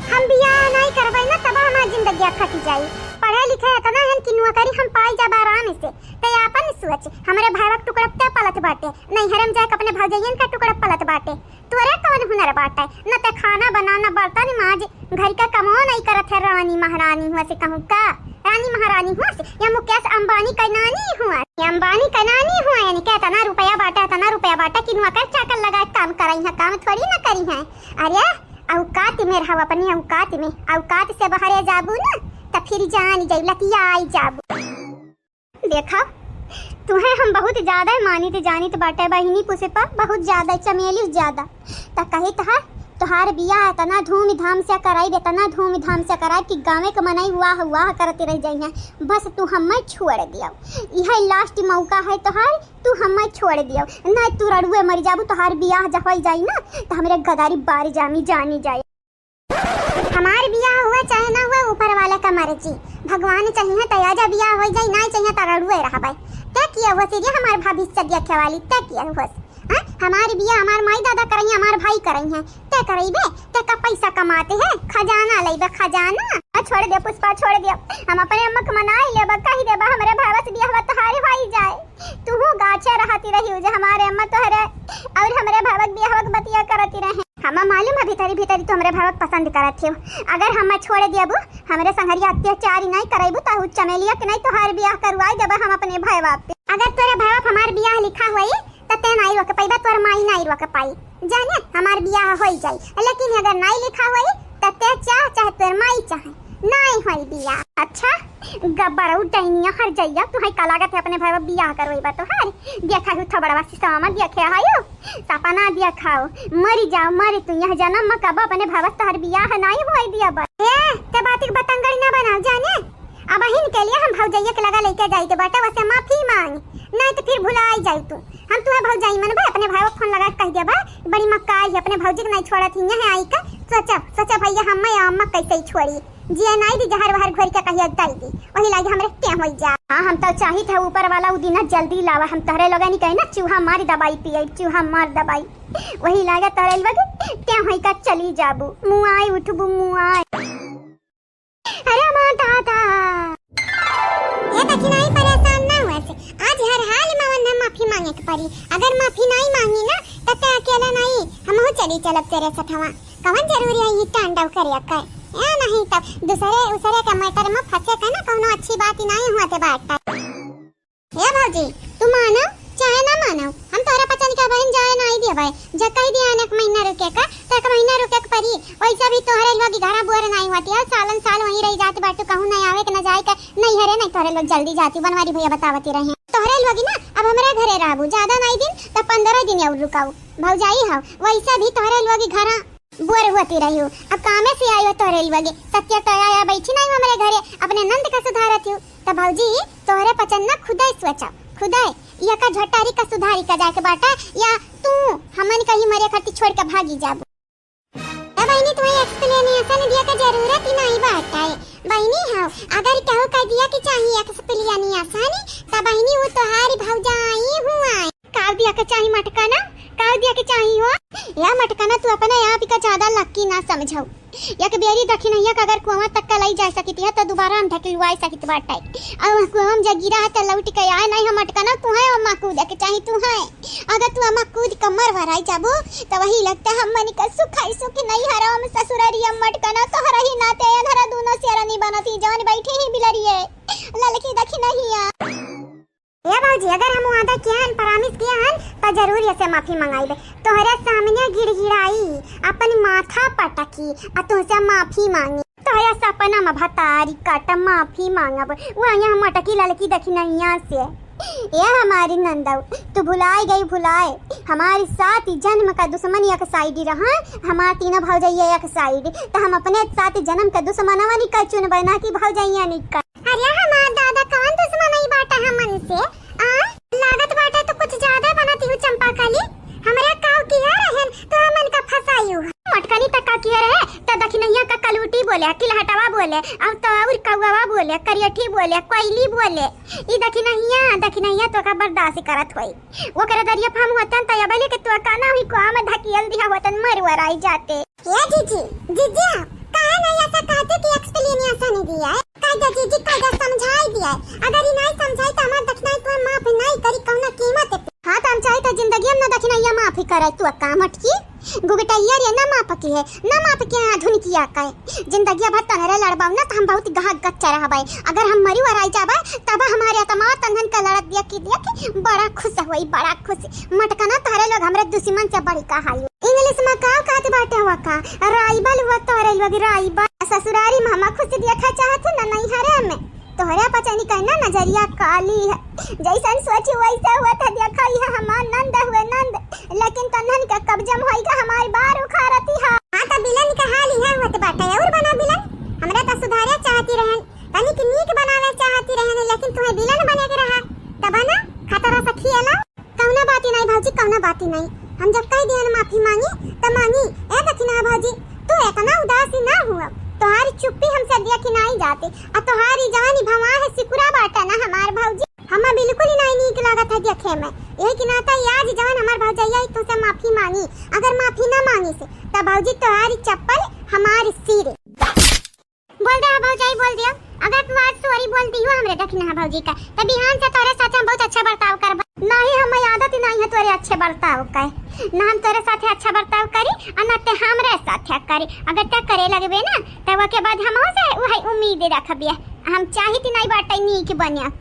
हम बियाह नाई करबै ना, तब हमार जिंदगिया कट जाई। पढ़े लिखे इतना हन कि नौकरी हम पाई जाब आराम से। ते आपन सोच, हमरे भाई के टुकड़ा ते पलत बाटे, नैहरे में जाके अपने भौजैयन का टुकड़ा पलत बाटे। तोरे कौन हुनर बाटे? न ते खाना बना, न बर्तन माज, घर का कमो नहीं करत है। रानी महारानी हुआ से कहूँ का? रानी महारानी हुआ से या मुकेश अंबानी का नानी हुआ? ये अंबानी का नानी हुआ, यानी कि इतना रुपया बाटे, इतना रुपया बाटे कि नौकर चाकर लगा के काम करई है, काम थोड़ी ना करी है। अरे, औकात में रहो, अपनी औकात में। औकात से बहरे जाबू ना, त फिर जान जाई, लतियाई जाबू। देखा, तुहे हम बहुत ज्यादा मानित जानित बाटे बहिनी पुष्पा, बहुत ज्यादा, चमेली ज्यादा। त कहित है, तोहार बियाह इतना धूमधाम से कराइब, इतना धूमधाम से कराइब कि गाँवे के मनई वाह वाह करत रह जइहें। बस तू हमें छोड़ दियो, यह last मौका है तोहार, तू हमें छोड़ दियो, नहीं तू रड़ुए मर जाबू। तोहार बियाह जब होई जाई ना, त हमरे गदारी बार जामी जानी जाए। हमार बियाह हुआ चाहे ना हुआ, ऊपर वाले का मर्जी। भगवान चाहिए त आजा बियाह होई जाई, ना चाहिए त रड़ुए रहबे। ते किया हुआ सीरिया हमार भविष्य देखे वाली, ते किया हुआ? हाँ? हमार बियाह हमार माई दादा करई हैं, हमार भाई करई हैं, ते करइबे? ते का पैसा कमाते है, खजाना लइबे, खजाना। आ, छोड़ दे पुष्पा, छोड़ दे, हम अपने अम्मा के मनाई लेबा, कही देबा हमरे भावा से बियाहवा तोहारे होई जाए। तुहू गाछे रहती रही जे हमारे अम्मा तोहरे और हमरे भावक बियाहवा के बतिया करती रहे। हमा मालूम है भीतरी भीतरी तू हमरे भावक पसंद करत हो। अगर हमें छोड़ दियाबू, हमरे संघरिया अत्याचारी नहीं करइबू, त उ चमेलिया के नहीं तोहार बियाह करवाई देबा हम अपने भाई बाप पे। अगर तोरे भाई बाप हमार बियाह लिखा होई, त ते नाई रोक पाइबा, तोर माई नाई रोक पाई। जाने, हमार बियाह होई जाई, लेकिन अगर नाई लिखा होई, त ते चाह, चाहे तोर माई चाहे, नाई होई बियाह। अच्छा, गब्बरऊ डैनिया हर जइया, तुहई का लागत है अपने भाई बियाह करवइबा तोहार? देखा हूँ थबड़वा सिसामा देखे आयो, सपना देखाओ, मरी जाओ, मरी तू यह जन्म में कब अपने भाई तोहर बियाह नाई होई दिया बा। ए, ते बातिक बतंगड़ी ना बनाओ जाने। अबहिन के लिए हम भौजैया के लगा लेके जाई के बाटे, वसे माफी मांग, नहीं तो फिर भुलाई जाई तू। हम तुम्हें भौजाई मनबे, अपने भाई को फोन लगा के कह देबे, बड़ी मक्का आई, अपने भौजी के नहीं छोड़त ही, यहाँ आई का। सोचा, सोचा भैया, हम मैं अम्मा कैसे ही छोड़ी, जिया नहीं दी, जहर वहर घोर के कहिया दई दी, वही लागे हमरे क्या होई जा। हाँ, हम तो चाहित है ऊपर वाला उ दिना जल्दी लावा, हम तोहरे लोगन ही कहे ना, चूहा मार दवाई पिए, चूहा मार दवाई, वही लागे तोहरे लोग क्या होई का चली जाबू, मुआई उठबू, मुआई। अरे माँ दादा। ए दखिनाई, परेशान ना हुआ से। आज हर हाल में वन्ने माफी मांगे के पड़ी। अगर माफी नहीं मांगी ना, त ते अकेले नहीं, हमहू चली चलब तेरे सथवा। कवन जरूरी है ये तांडव करे का? ए नहीं तब दूसरे, उसरे के matter में फंसे का ना, कौनो अच्छी बात ही नहीं हुआ ते बात। ए भौजी, तू मानो चाहे ना मानो, हम तोहरा पचन के बहन जाए नाई देबै। जे कह दिया एक महीना रुके का, तो एक महीना रुके के पड़ी। वैसे भी तोहरे लोग घरा बोर नाई होती है, सालन साल वहीं रह जात बाटू, कहूँ नहीं आवे के, न जाए के, नहीं हरे, नहीं तोहरे लोग जल्दी जाती, बनवारी भैया बतावती रहे। तोहरे लोग ना अब हमरे घरे रहबू, ज्यादा नाई दिन, तो पंद्रह दिन और रुकाऊ। भौजाई हो, वैसे भी तोहरे लोग घरा बोर होती रही हो, अब कामे से आई हो तोहरे लोग, सत्य तो आया बैठी नहीं हमरे घरे, अपने नंद का सुधारत हो। त भौजी, तोहरे पचन ना खुदे सोचा, खुदे। या का झटारी का सुधारी का जाके बाटा, या तू हमन कहीं मरे खातिर छोड़ के भागी जाबू। ए बहिनी, तुम्हें explanation दिया के जरूरत ही नहीं बाटे। बहिनी हो, अगर केहू कह दिया कि चाहिए explanation, त बहिनी वो तोहारी भौजाई हुआ। का काउ दिया के चाही मटकना? काउ दिया के चाही हो? या मटकना, तू अपने आप का ज्यादा लक्की ना समझाऊ। एक बेरी दखिनहिया का अगर कुआं तक का लई जा सकित है, तो दोबारा हम ढकेलवाई सकित बाटे। और वह कुआं में जब गिरा है, तो लौट के आए नहीं, हम मटकना, तू है, अम्मा कूदे के चाही, तू है। अगर तू अम्मा कूद के मर वराई जाबो, तो वही लगता है हमनी का सुख है, सुख नहीं हराम ससुरारी, हम मटकना, तोहरा ही नाते, ए धरा दूनो सियारा नहीं बनती, जवन बैठे ही बिलरिए, ललकी दखिनहिया। ए भौजी, अगर हम वादा किया हन, promise किया हन, त जरूर एसे माफी मंगाइबे। तोहरे सामने गिड़गिड़ाई, अपन माथा पटकी, आ तुहसे माफी मांगी। तोहरे सपना में भतारी काट माफी मांगब, वहाँ मटकी ललकी दखिनहिया से। ए हमारी नंदऊ, तू भुलाए गई भुलाए, हमारी सात जन्म का दुश्मन एक side रहा, हमार तीनों भौजैया एक side, त हम अपने सात जन्म के दुश्मनवा निकल चुनबे ना कि भौजैया निकल। अरे हमार दादा, कौन दुश्मन आई बाटा हमन से? आ? लागत बाटे तो कुछ ज्यादा बनत ही चंपा कली। हमरा काव किया रहन तो हमन का फंसाई हु। मटकनी तक का किया रहे, त दखिनहिया का कलूटी बोले, किलहटवा बोले, अब तो और कौवा बोले, करियठी बोले, कोयली बोले। ई दखिनहिया, दखिनहिया तो का बर्दाश्त करत होई। ओकरे दरिया फाम होतन त अबले के तो का ना हुई, को हम धकियल दिया होतन, मरवराई जाते। ए जीजी, जीजी, काहे नहीं ऐसा कहते कि explanation दिया है? कायदा जीजी, कायदा समझाई दिया है। अगर ई नहीं समझाई तो हमार दखिनाई तो माफ नहीं करी कौना कीमत पे। हाँ, तो हम चाहे तो जिंदगी में ना दखिनहिया माफ ही करे, तू का मटकी? गुगटैया रे ना माफ की है, ना माफ के आधुनिकिया का है। जिंदगिया भर तनरे लड़बाऊ ना, तो हम बहुत गहा गच्चा रहबे। अगर हम मरी वराई जाबे, तब हमारे आत्मा तंगन का लड़त देख के, देख, बड़ा खुश होई, बड़ा खुश। मटकना, तोहरे लोग हमरे दुश्मन से बढ़ का हाई। English में का कहत बाटे हुआ का? Rival हुआ तोहरे लोग, rival। ससुरारी में हम खुश देखा चाहत है ना नैहरे में। तोहरे पचनी कहना नजरिया काली है, जैसन सोची वैसे हुआ था। देखा यह हमार नंद हुए नंद, लेकिन तन्हन के कब्जा में होइगा हमार बार उखारती है। हाँ, त बिलन के हाल इहे होत बाटे। और बना बिलन, हमरा त सुधारे चाहती रहन, तनिक नीक बनावे चाहती रहन, लेकिन तुम्हें बिलन बने के रहा। तब ना खतरा से खियाला। कौनो बात ही नहीं भौजी, कौनो बात ही नहीं। हम जब कह दिहन माफी मांगी, त मांगी। ए दखिना भौजी, तू इतना उदास ही ना हुआ। तोहारी चुप्पी हमसे देखी नहीं जाती। आ तोहारी जवानी भवा है सिकुरा बाटा ना हमार भौजी। हमें बिल्कुल ही नहीं नीक लागत है देखे में। यही के नाता आज जवन हमार भौजैया ही तुमसे माफी मांगी। अगर माफी ना मांगी से, त भौजी तोहारी चप्पल हमार सिर। बोल दे भौजाई, बोल दिया। अगर तू आज sorry बोल दी हो हमरे दखिना भौजी का, त बिहान से तोरे साथ हम बहुत अच्छा बर्ताव करबा। नहीं, हमें आदत ही नहीं है तोरे अच्छे बर्ताव का। ना हम तोरे साथे अच्छा बर्ताव करी, और ना ते हमरे साथे करी। अगर ते करे लगबे ना, तब के बाद हम से वही उम्मीद रखबिया। हम चाहित नहीं बाटे नीक बनिया।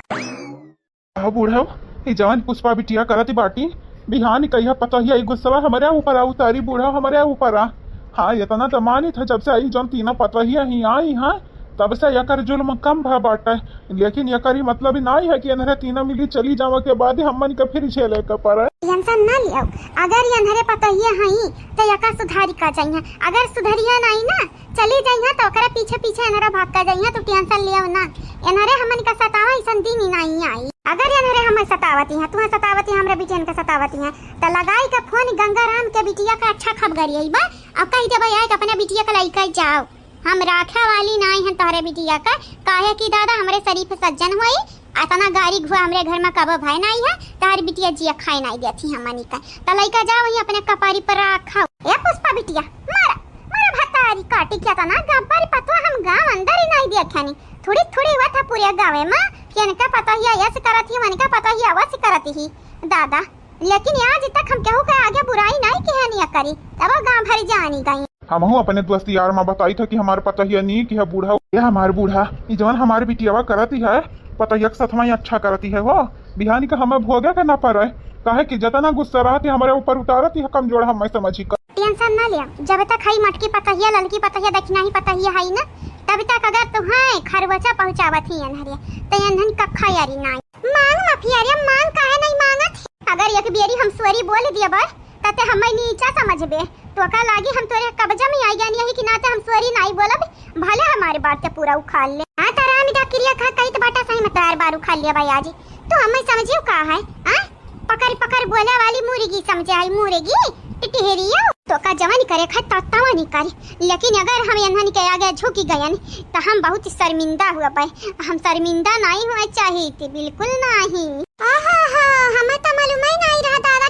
आ बूढ़ा, ई जवन पुष्पा बिटिया करत बाटी, बिहान कहिया पतोहिया ई गुस्सा हमरे ऊपर आ उतारी, बूढ़ा हमरे ऊपर आ। हाँ, इतना तो मानित है, जब से आई जौन तीनों पतोहिया ही आई हैं, तब से एकर जुल्म कम भा बाटे। लेकिन एकर ई मतलब ही नाई है कि एनहरे तीनों मिली चली जावे के बाद ही हमन के फिर झेले के पड़े। Tension ना लियो, अगर एनहरे पतोहिया हई, तो एकर सुधारी का चाहिए। अगर सुधरिया नाई ना, चली जइहा त ओकरे पीछे पीछे एनहरे भाग के जइहा, तू tension लियो ना। एनहरे हमन का सतावा अइसन दिन ही नहीं आई। अगर एनहरे हमन सतावती हैं, तुम्हें सतावती हैं, हमरे बिटियन के सतावती हैं, त लगाई के फोन गंगाराम के बिटिया का अच्छा खबगरिया बा, अब कही देबा आए के अपने बिटिया के लइके जाओ। हम राखे वाली नाई हैं तोहरे बिटिया का, काहे कि दादा हमरे शरीफ सज्जन होई, अतना गारी घुआ हमरे घर में कबो भय नाई है, तोहरी बिटिया जिया खाए नाई देती हमनी का। त लइका जा वही अपने कपारी पर राखा। ए पुष्पा बिटिया, मारा, मारा भतारी काटी के तना गब्बर पतवा हम गांव अंदर ही नाई देखनी। थोड़ी थोड़ी हुआ था पूरे गाँव में, कि इनका पतोहिया यस करत ही, उनका पतोहिया वस करत ही। दादा, लेकिन आज तक हम केहू के आगे बुराई नाई किहे निया करी, तब गाँव भर जानी गई। हमहू अपने दोस्त यार मा बताई था कि हमार पतोहिया नीक है बूढ़ा। ये हमार बूढ़ा, ई जवन हमार बिटियावा करत ही है, पतोहिया के सथवा ही अच्छा करत ही है हो। बिहानी का हमें भोगे के ना पड़े, काहे कि जतना गुस्सा रहत ही हमरे ऊपर उतारत ही है कमजोर, हमें समझी का। Tension ना लिया, जब तक हई मटकी पतोहिया, ललकी पतोहिया, दखिनही पतोहिया हई ना, तब तक अगर तुहें खरवचा पहुँचावत ही एनहरे, तो एनहन कखा यारी नाई। मांग माफी, अरे मांग काहे नहीं मांगत? अगर एक बेरी हम sorry बोल दिया बा, तते हमें नीचा समझबे। तो का लागी हम तोरे कब्जा में आई गए, यही के नाते हम sorry नहीं बोलब, भले हमारे बात के पूरा उखाड़ ले। हाँ, तारा हम इधर क्रिया खा कही तो बाटा सही में तार बार उखाड़ लिया भाई आज। तू हमें समझियो का है? हाँ? पकड़ पकड़ बोले वाली मुर्गी समझे आई, मुर्गी टिटहरियो। तो का जवानी करे खाए तत्तावा नहीं करी, लेकिन अगर हम एनहन के आगे झुकी गयन तो हम बहुत शर्मिंदा हुआ पाए। हम शर्मिंदा नहीं हुए चाहिए, बिल्कुल नहीं। आहा हा, हमें तो मालूम ही नहीं रहा दादा।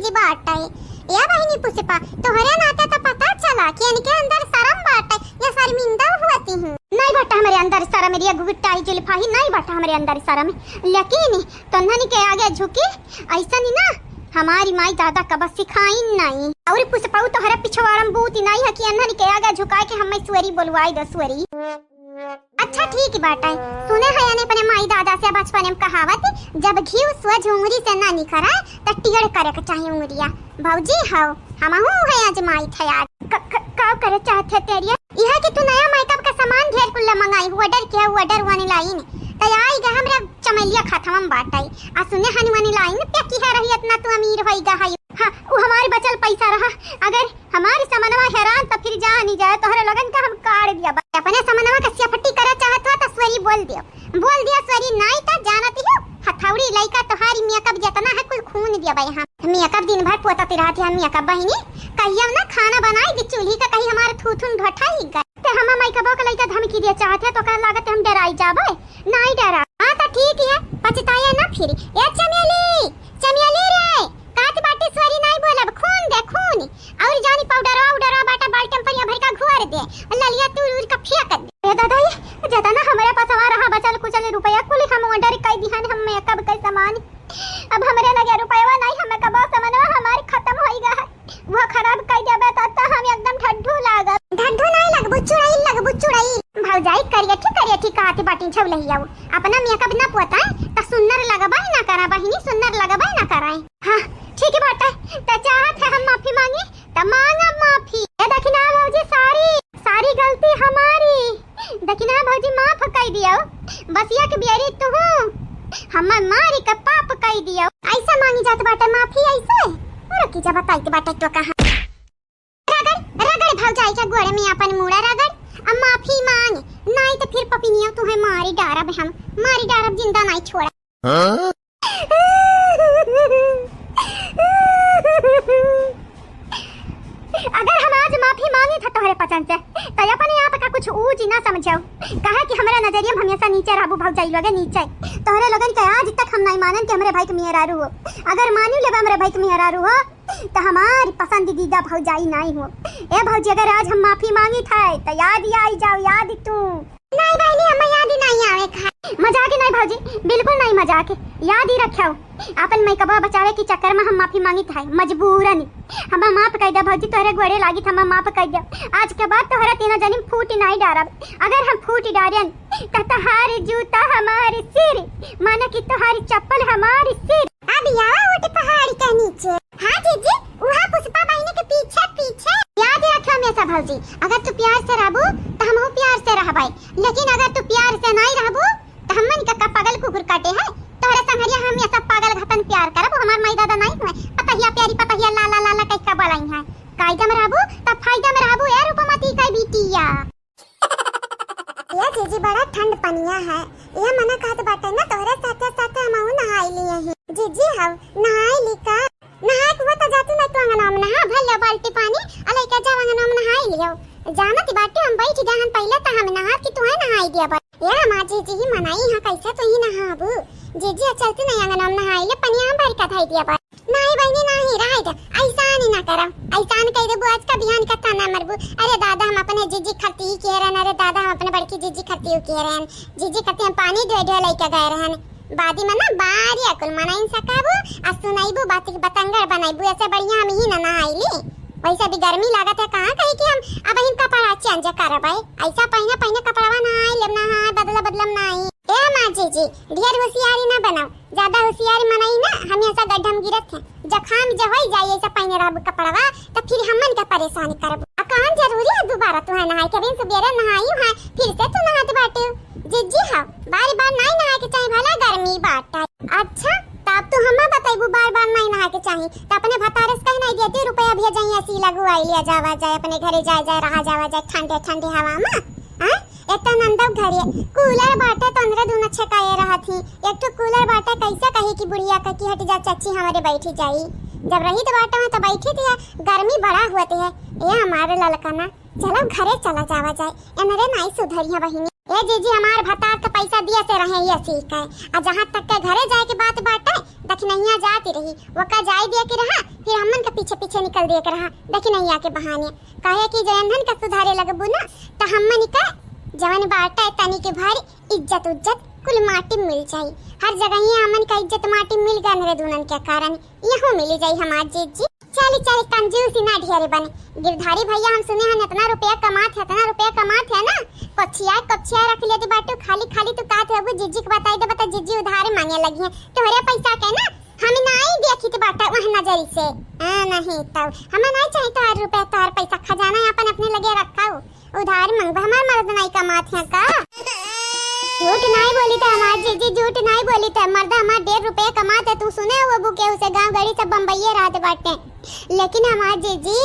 जी बाटइ। ए बहिनी पुष्पा, तोहरे नाते त पता चला कि इनके अंदर शरम बाटइ, या शर्मिंदा हुअती हूँ। नाहीं बाटइ हमरे अंदर शरम, रे गुट्टाई जुल्फाही, नाहीं बाटइ हमरे अंदर शरम। लेकिन तोन्हन के आगे झुकी, अइसन ना हमारी माई दादा कब सिखाइन नाहीं। अउर पुष्पऊ तोहरे पिछवाड़म बूती नाहीं है कि अन्हन के आगे झुकाए के हमें स्वरी बोलवाई दो, स्वरी। अच्छा ठीक बाटइ, सुने है यानी अपने माई दादा से बचपन में कहावत, जब घीव स्वझ उंगरी से ना निकरे, त टेढ़ करे के चाही उंगरिया। भौजी हौ, हमहू है आजमाई थे आज। क-, क-, का करे चाहत है तेरिया? यह कि तू नया मेकअप का सामान ढेर कुल्ला मंगाई, order किया, order online। त आई गा हमरा चमेलिया खाथवा में बाटइ। आ सुने हन online पे की है रही, इतना तू अमीर होई गा है। हाँ, उ हमारी बचल पैसा रहा, अगर हमारी समनवा हेरान त फिर जानी जाए, तोहरे लोगन का हम काढ़ दिया बा। अपने समनवा का सियाफट्टी करे चाहत हो त स्वरी बोल दियो, बोल दियो स्वरी, नाहीं त जानती हो हथौड़ी लइका तोहारी मेकअप जितना है कुल खून दिया बा। हम मेकअप दिन भर पोतत रहत है, हम मेकअप बहिनी कहियो ना खाना बनाई दी चूल्ही का, कहीं हमारे थूथुन घोटाई गए। ते हम मेकअप का लइका धमकी दिया चाहत है तो का लागत है हम डराई जाबे? नाहीं डरा। हाँ त ठीक है, पछताए ना फिर। ए चमेली, चमेली रे, कात बाटी स्वरी नाहीं बोलब, खून दे, खून। अउर जानी पाउडरवा उडरवा बाटा बाल्टी में परिया भर का घुआर दे, ललिया तूर उर का फेंक दे। ए दादा, ये ज्यादा ना हमरे पास हमारा रहा बचल कुचल रुपया कुल हम order कइ दिहन, हम मेकअप के सामान। अब हमरे लगे रुपया नाहीं, हमें कबो समनवा हमार खतम होई गा है। वो खराब कइ देबे त, त हम एकदम ढड्ढू लागब। ढड्ढू नाहीं लगबू, चुड़ैल लगबू, चुड़ैल। भौजाई करियठी करियठी कहत बाटी छौलहिया, अपना मेकअप ना पोताए त सुन्नर लगबइ ना करा बहिनी, सुन्नर लगबइ ना कराए। हाँ ठीक बाटइ, त चाहत है हम माफी मांगी त मांगा माफी। ए दखिना भौजी सारी, सारी गलती हमारी। दखिना भौजी माफ कइ दियो, बसिया के बियरी तुहू हमें मारी के पाप कइ दियो। अइसा मांगी जात बाटइ माफी अइसे? रुकी जा बताइत बाटइ तो कहाँ। रगड़, रगड़ भौजाई के गोड़े में अपन मूड़ा रगड़, अब माफी मांग, नाहीं त फिर पपिनिया तुहैं मारी डारब हम, मारी डारब, जिंदा नाहीं छोड़ब। हाँ? अगर हम आज माफी मांगी था तोहरे पचन से, त अपने आप का कुछ ऊंच ना समझो, काहे कि हमरा नजरिया में हमेशा नीचे रहबू भौजाई लोगे, नीचे। तोहरे लोगन के आज तक हम नाहीं मानन कि हमरे भाई के मेहरारू हो। अगर मानी लेबे हमरे भाई के मेहरारू हो, त हमार पसंदीदा भौजाई नाहीं हो। ए भौजी, अगर आज हम माफी मांगी था, त याद ही आई जाओ, याद तू। नाहीं बहिनी, हम याद ही नाहीं आवे खाए। मजाक नाहीं भौजी, बिल्कुल नाहीं मजाक। याद ही रख्यो, आपन मेकअपवा बचावे के चक्कर में हम माफी मांगी था, मजबूरन। हमें माफ कइ दे भौजी, तोहरे गोड़े लागी था, हमें माफ कइ दे। आज के बाद तोहरा तीनों जनी फूट नाहीं डारब। अगर हम फूट डारेन, त तोहार जूता हमार सिर, माना कि तोहार चप्पल हमार सिर। अब आवा उठ पहाड़ी के नीचे। हाँ जीजी, उहा पुष्पा बहिनी के पीछे पीछे। याद रखो हमेशा भौजी, अगर तू प्यार से रहबू त हमहू प्यार से रहबै, लेकिन अगर तू प्यार से नाहीं रहबू त हमन का, का पागल कुकुर काटे है। तोहरे संघरिया हमेशा पागल घतन प्यार करब, हमार माई दादा नाहीं हुए, पतहिया प्यारी पतहिया लाला लाला कहि का बोलाई है। कायदा में रहबू त फायदा में रहबू, ए रूपमती कइ बिटिया। ए जीजी, बड़ा ठंड पनिया है। ए मना कहत बाटे ना, तोहरे साथे साथे हमहू नहाई लिए ही। जीजी, हव नहाई ली का? नहाए के हुआ त जातू ना तू अंगना में नहा, भर लो बाल्टी पानी, आ लइके जाओ अंगना में नहाई लियो। जानत बाटे हम बैठ गए हन पहिले त हम नहा कि तुहैं नहाई दिया बा। ए हमार जीजी ही मनाई है, कैसे तू ही नहाबू? जीजी, आ चलती नहीं अंगना में नहाई ले, पनिया हम भर के धई दिया बा। नाहीं बहिनी, नाहीं, रहे दे। अइसान ही ना करब। अइसान कहि देबू, आज का बिहान का ताना मरबू। अरे दादा, हम अपने जीजी खरती ही किहे रहन, अरे दादा, हम अपने बड़की जीजी खरती ही किहे रहन। जीजी खरती हम पानी ढोए ढोए लइके गए रहन। बादी में ना बारी अकुल मनाइन सकाबू, आ सुनाइबू बात के बतंगड़ बनाइबू, ऐसे बढ़िया हम ही ना नहाई ली। वैसे भी गर्मी लागत है, कहाँ कही कि हम अब इन कपड़ा change करबै। ऐसा पहिने पहिने कपड़वा नहाई लेब, नहाए बदला बदलम नाहीं। ए माँ जीजी, ढेर होशियारी ना बनाओ। ज्यादा होशियारी मनई ना, हमेशा गड्ढा में गिरत है। जखाम जे होई जाई, ऐसा पहिने रहबू कपड़वा, त फिर हमन के परेशान करबू। आ कौन जरूरी है दोबारा तुहे नहाए के? अभी सुबेरे नहाई है, फिर से तू नहात बाटे। जीजी हाँ, बार बार नाई नहाए के चाही, भला गर्मी बाटे। अच्छा, त अब तू हमें बतैबू बार बार नाई नहाए के चाही, त अपने भतारे से कह नाई देती, रुपया भेजाई, ऐसी लगवाई लिया जावा जाए, अपने घरे जाए जाए, रहा जावा जाए, ठंडे ठंडे हवा में। हाँ? एतना नंदो घरे कूलर बाटे, त अंदरे दूनो छेकाए रहत ही। एक ठो कूलर बाटे, कैसे कही कि बुढ़िया का कि हट जा चाची, हमरे बैठी जाई। जब रही त बाटे में त बैठी थी, गर्मी बड़ा हुआ थी है। ए हमारे ललकना, चलो घरे चला जावा जाए, एनरे नाई सुधरिया बहिनी। ए जीजी, हमार भतार त पैसा दिया से रहे ये सीख है। आ जहाँ तक के घरे जाए के बात बाटे, दखिनैया जाती रही, वका जाए दिया के रहा, फिर हमन के पीछे पीछे निकल दिया के रहा दखिनैया के बहाने। कहे कि जयंधन का सुधारे लगबू ना, त हमन के जवन बाटे तनी के भारी इज्जत उज्जत कुल माटी में मिल जाई। हर जगह ही हमन का इज्जत माटी में मिल गए रे दूनन के कारण, यहू मिली जाई हमार जीजी। चली चली, कंजूसी ना ढेरे बने। गिरधारी भैया, हम सुने हन इतना रुपया कमात है, इतना रुपया कमात है ना, कपछिया कपछिया रख लेती बाटू। खाली खाली तू कहत रहबू जीजी के बताई दे, बता जीजी उधारे मांगे लगी है। तोहरे पैसा के ना हम नाई देखित बाटा वह नजरी से। हाँ, नहीं तो हमें नहीं चाहिए तोहर रुपया, तोहर पैसा, खजाना अपन अपने लगे रखा हो। उधार मंगबा, हमार मर्द नाई कमात है का? झूठ नाई बोली त हमार जीजी, झूठ नाई बोली त मर्द हमार डेढ़ रुपया कमात है। तू सुने हो वो केहू से, गाँव गड़ी सब बम्बईये रहत बाटे। लेकिन हमार जीजी,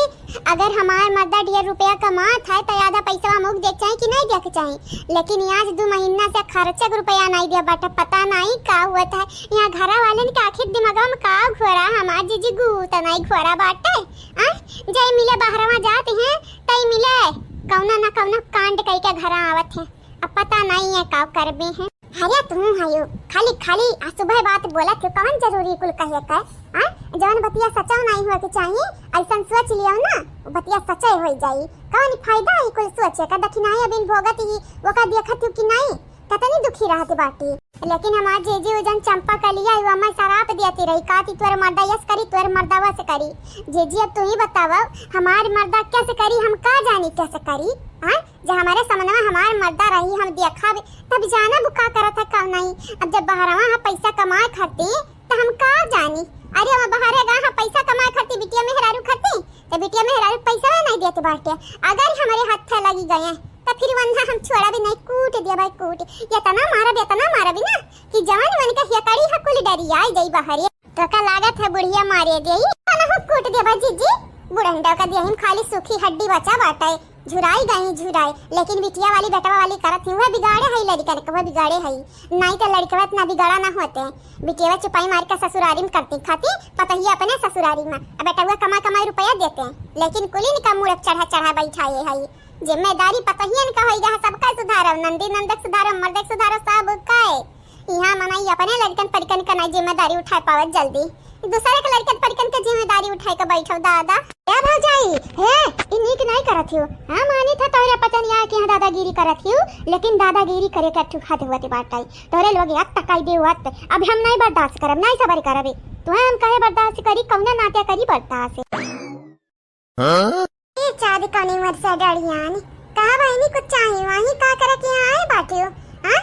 अगर हमार मर्दा ढेर रुपया कमात है त आधा पैसा मुख देख चाही कि नहीं देख चाही? लेकिन आज दू महीना से खर्चा के रुपया नहीं दिया बाटे, पता नहीं का हुआ था। यहाँ घरा वाले के आखिर दिमागवा में का घोरा, हमार जीजी गू त नहीं घोरा बाटे। आ, जय मिले बहरवा जात हैं, तई मिले कौना ना कौना कांड कई के घरा आवत हैं। अब पता नहीं है का करबे हैं। अरे तू हयो, खाली खाली आ सुबह बात बोलत हो, कौन जरूरी कुल कहे का? आ, जौन बतिया सचा नहीं हो के चाहिए, ऐसन सोच लियो ना, बतिया सचे हो जाई। कौन फायदा है कुल सोचे का? दखिनाई अबिन भोगत ही, ओका देखत हो कि नहीं? कतनी दुखी रहत बाटी। लेकिन हमार जीजी उजन चंपा कलिया है, वो हमें सराप दियाती रही, कहती तोर मर्दा यस करी, तोर मर्दा वस करी। जीजी अब तू ही बतावा, हमार मर्दा कैसे करी, हम का जानी कैसे करी? हाँ, जब हमारे सामने हमार मर्दा रही, हम देखा भी, तब जाना वो का करत है का नहीं। अब जब बहरवा है पैसा कमाए खाती, तो हम का जानी। अरे हम बहरे गा है पैसा कमाए खाती, बिटिया मेहरारू खाती, तो बिटिया मेहरारू पैसा नहीं देते बाटे। अगर हमारे हाथ लगी गए, तो फिर वन्हा हम छोड़ा भी नहीं, कूट दिया भाई, कूट। इतना मारब, इतना मारब ना कि जवान मन का हेकड़ी है कुल डरी आई जाई बहरे। तो का लागत है बुढ़िया मारे देई? ना हो कूट दिया भाई जीजी, बुढ़ंडा का देही में खाली सूखी हड्डी बचा बाटे। झुराई गई झुराई, लेकिन बिटिया वाली बेटवा वाली करत ही, वह बिगाड़े है लड़कन के, वह बिगाड़े है। नहीं तो लड़कवा इतना बिगाड़ा ना होते। बिटिया चुपाई मार के ससुरारी में करती खाती, पतहिया अपने ससुरारी में, अब बेटवा कमा कमाई रुपया देते, लेकिन कुलीन का मूड़ चढ़ा चढ़ा बैठाए है। जिम्मेदारी पतहियन का होई रहा, सबका सुधारब, नंदी नंदक सुधारब, मर्दक सुधारब, सब का है। यहाँ मनई अपने लड़कन परिकन का नहीं जिम्मेदारी उठाए पावत जल्दी, दूसरे के लड़कन परिकन के जिम्मेदारी उठाए के बैठो दादा। ए भौजाई, हे, ई नीक नहीं करत हियो। हाँ, मानी था तोहरे पचनिया के यहाँ दादागिरी करत हियो, लेकिन दादागिरी करे के अट्ठू खाते हुआ ते बात आई। तोहरे लोग एक तकाई दे हुआ ते, अब हम नहीं बर्दाश्त करब, नहीं सबर करबे। तुहे हम कहे बर्दाश्त करी, कौना नाते करी बर्दाश्त? हाँ? ए चाँद कौनी मत से डरियान। कहा बहिनी कुछ चाही, वही का करे के यहाँ आए बाटियो? हाँ?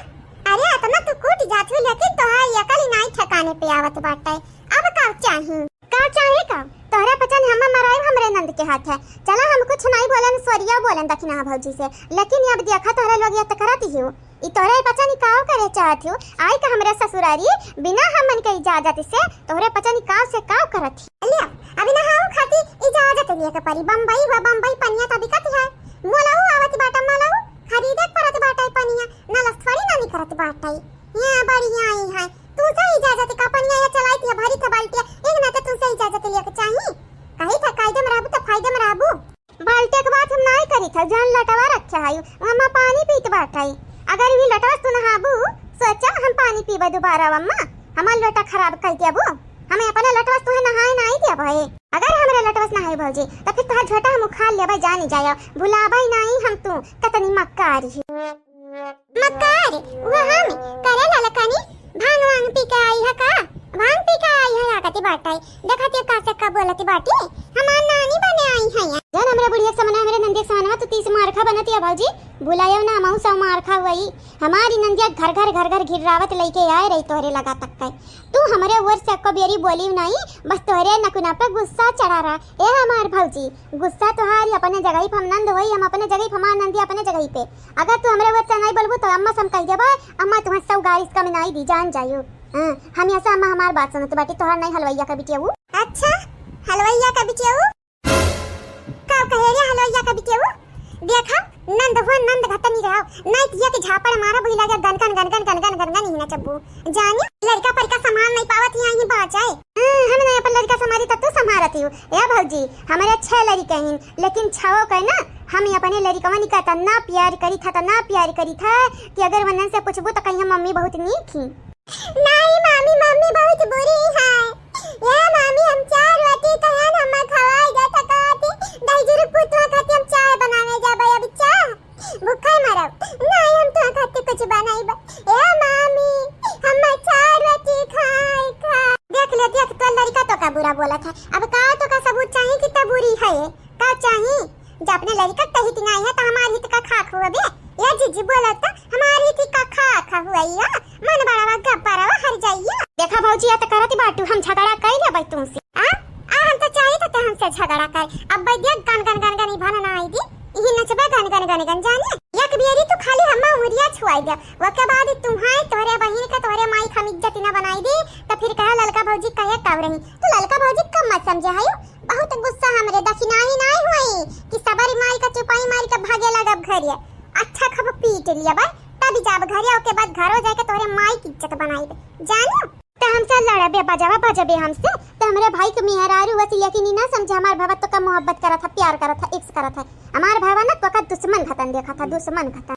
अरे अतना तू कूट जात हो, लेकिन तोहार अकल ही नाई ठिकाने पे आवत बाटे। अब का चाही? का चाही का? तोहरा पचन हम मराइब हमरे नंद के हाथ है। चला हम कुछ नाई बोलन, स्वरिया बोलन दखिना भौजी से। लेकिन अब देखा तोहरा लोग ये तकराती हो। ई तोहरे पचन काव करे चाहत हो? आई का हमरे ससुरारी बिना हमन के इजाजत से? तोहरे पचन काव से काव करत ही? लिया, अभी नहाऊ खाती इजाजत लिए के परी। बम्बई हुआ, बम्बई पनिया त बिकत है। मोलाऊ आवत बाटा, मोलाऊ खरीदे के परत बाटा पनिया, नलस थोड़ी ना निकरत बाटा। यहाँ बड़ी आई है, तू से इजाजत का पनिया या चलाई थी भरी था बाल्टिया, एक ना तो तू से इजाजत लिए के चाही। कही था कायदे में रहबू तो फायदे में रहबू। बाल्टी के बात हम नाई करी था, जौन लटवा रखे है, अम्मा पानी पीत बाटे। अगर भी लटवा से तू नहाबू, सोचा हम पानी पीबे दोबारा, अम्मा, हमार लोटा खराब कर दियाबू। हमें अपने लटवा से तुहे नहाए नाई दिया भाई। अगर हमरे लटवा से नहाई भौजी, तो फिर तुहार झोटा हम उखाड़ लेबे, जानी जाया, भुलाबे नाई हम तू, कतनी मक्कारी है। मक्कार, वो हम, करे ललकनी, भांग वांग पी के आई है का? भांग पी के आई है, लागती बाटे। देखती का से का बोलती बाटी, हमार नानी बने आई है। जान हमरे बुढ़िया के समनवा, हमरे नंदिया के समनवा, तू तीस मारखा बनती है भौजी, भुलायो ना, हमहू सब मारखा हुई। हमारी नंदिया घर घर, घर घर घिर्रावत लइके आए रही तोहरे लगा तक के। तू हमरे ओर से एको बेरी बोली नहीं, बस तोहरे नकुना पे गुस्सा चढ़ा रहा। ए हमार भौजी, गुस्सा तोहारी अपने जगह पे, हम नंद होई, हम अपने जगह पे, हमार नंदी अपने जगह पे। अगर तू हमरे ओर से नहीं बोलबू तो अम्मा से हम कह देबा, अम्मा तुम्हें सौ गारी इसका में नहीं दी, जान जाइयो। हाँ, हम यहाँ से अम्मा हमार बात सुनत बाटी, तोहार नहीं हलवैया का बिटिया वो। अच्छा, हलवैया का बिटिया वो? का कहे रे हलवैया का बिटिया वो? देखा, नंद हो नंद घतनी रहो, नहीं तिया के झापड़ मारा बुझ लगे गनगन गनगन गनगन गनगन ही ना चब्बू। जानी, लड़का परिका संभाल नहीं पावत ही, यहीं बाँच जाए। हाँ, हम ना अपन लड़का संभारी त तू संभारत हियो। ए भौजी, हमरे छह लड़के हैं, लेकिन छहो के ना हम अपने लड़कवन का तना प्यार करी था, तना प्यार करी था कि अगर वंदन से पूछबू त कहीं मम्मी बहुत नीक ही। नहीं मामी, मम्मी बहुत बुरी है। ए मामी, हम चार रोटी कहन हम खवाई जात कहती, दही जुरुक कुतवा खाती हम चाय बनावे जाबे, अब चाय भूखा मरब। नहीं, हम तो खातिर कुछ बनाइब। ए मामी, हम चार रोटी खाए खा। देख ले, देख, तो लड़का तो का बुरा बोलत है। अब का तो का सबूत चाही कि त बुरी है? का चाही? जब अपने लड़का के हित नहीं है, तो हमार हित का खाक हुआ बे? ए जीजी बोलत तो हमार हित का खाक हुआ या? मन बड़ावा, गप बड़ावा, हर जाइया। देखा भौजी, या तो करत बाटू, हम झगड़ा कई लेबै तुमसे। आ? आ, हम तो चाहित है ते हमसे झगड़ा कर। अब भाई देख, गन गन गन गन ही भन ना आई दी, इही नचबे गन गन गन गन, जाने। एक बेरी तू खाली हम्मा उंगरिया छुआई दे, ओके बाद तुम्हारे, तोहरे बहिन के, तोहरे माई के हम इज्जत ना बनाई दी, तो फिर कहे ललका भौजी कहे तब रही। तू ललका भौजी कम मत समझे हयू, बहुत गुस्सा हमरे दखिनाही नाई हुई कि सबरी मारी का चुपाई मारी का भागे लगब घरे। अच्छा खब पीट लिया बा, तब जाब घरे, ओके बाद घरो जाके तोहरे माई की इज्जत बनाई दे, जाने। त हमसे लड़बे, बजावा बजबे हमसे, त हमरे भाई के मेहरारू वसीलिया की नी ना समझे, हमार भवा तो का मोहब्बत करत है, प्यार करत है, इश्क करत है। हमार भवा ना तो का दुश्मन घतन देखत है, दुश्मन घतन।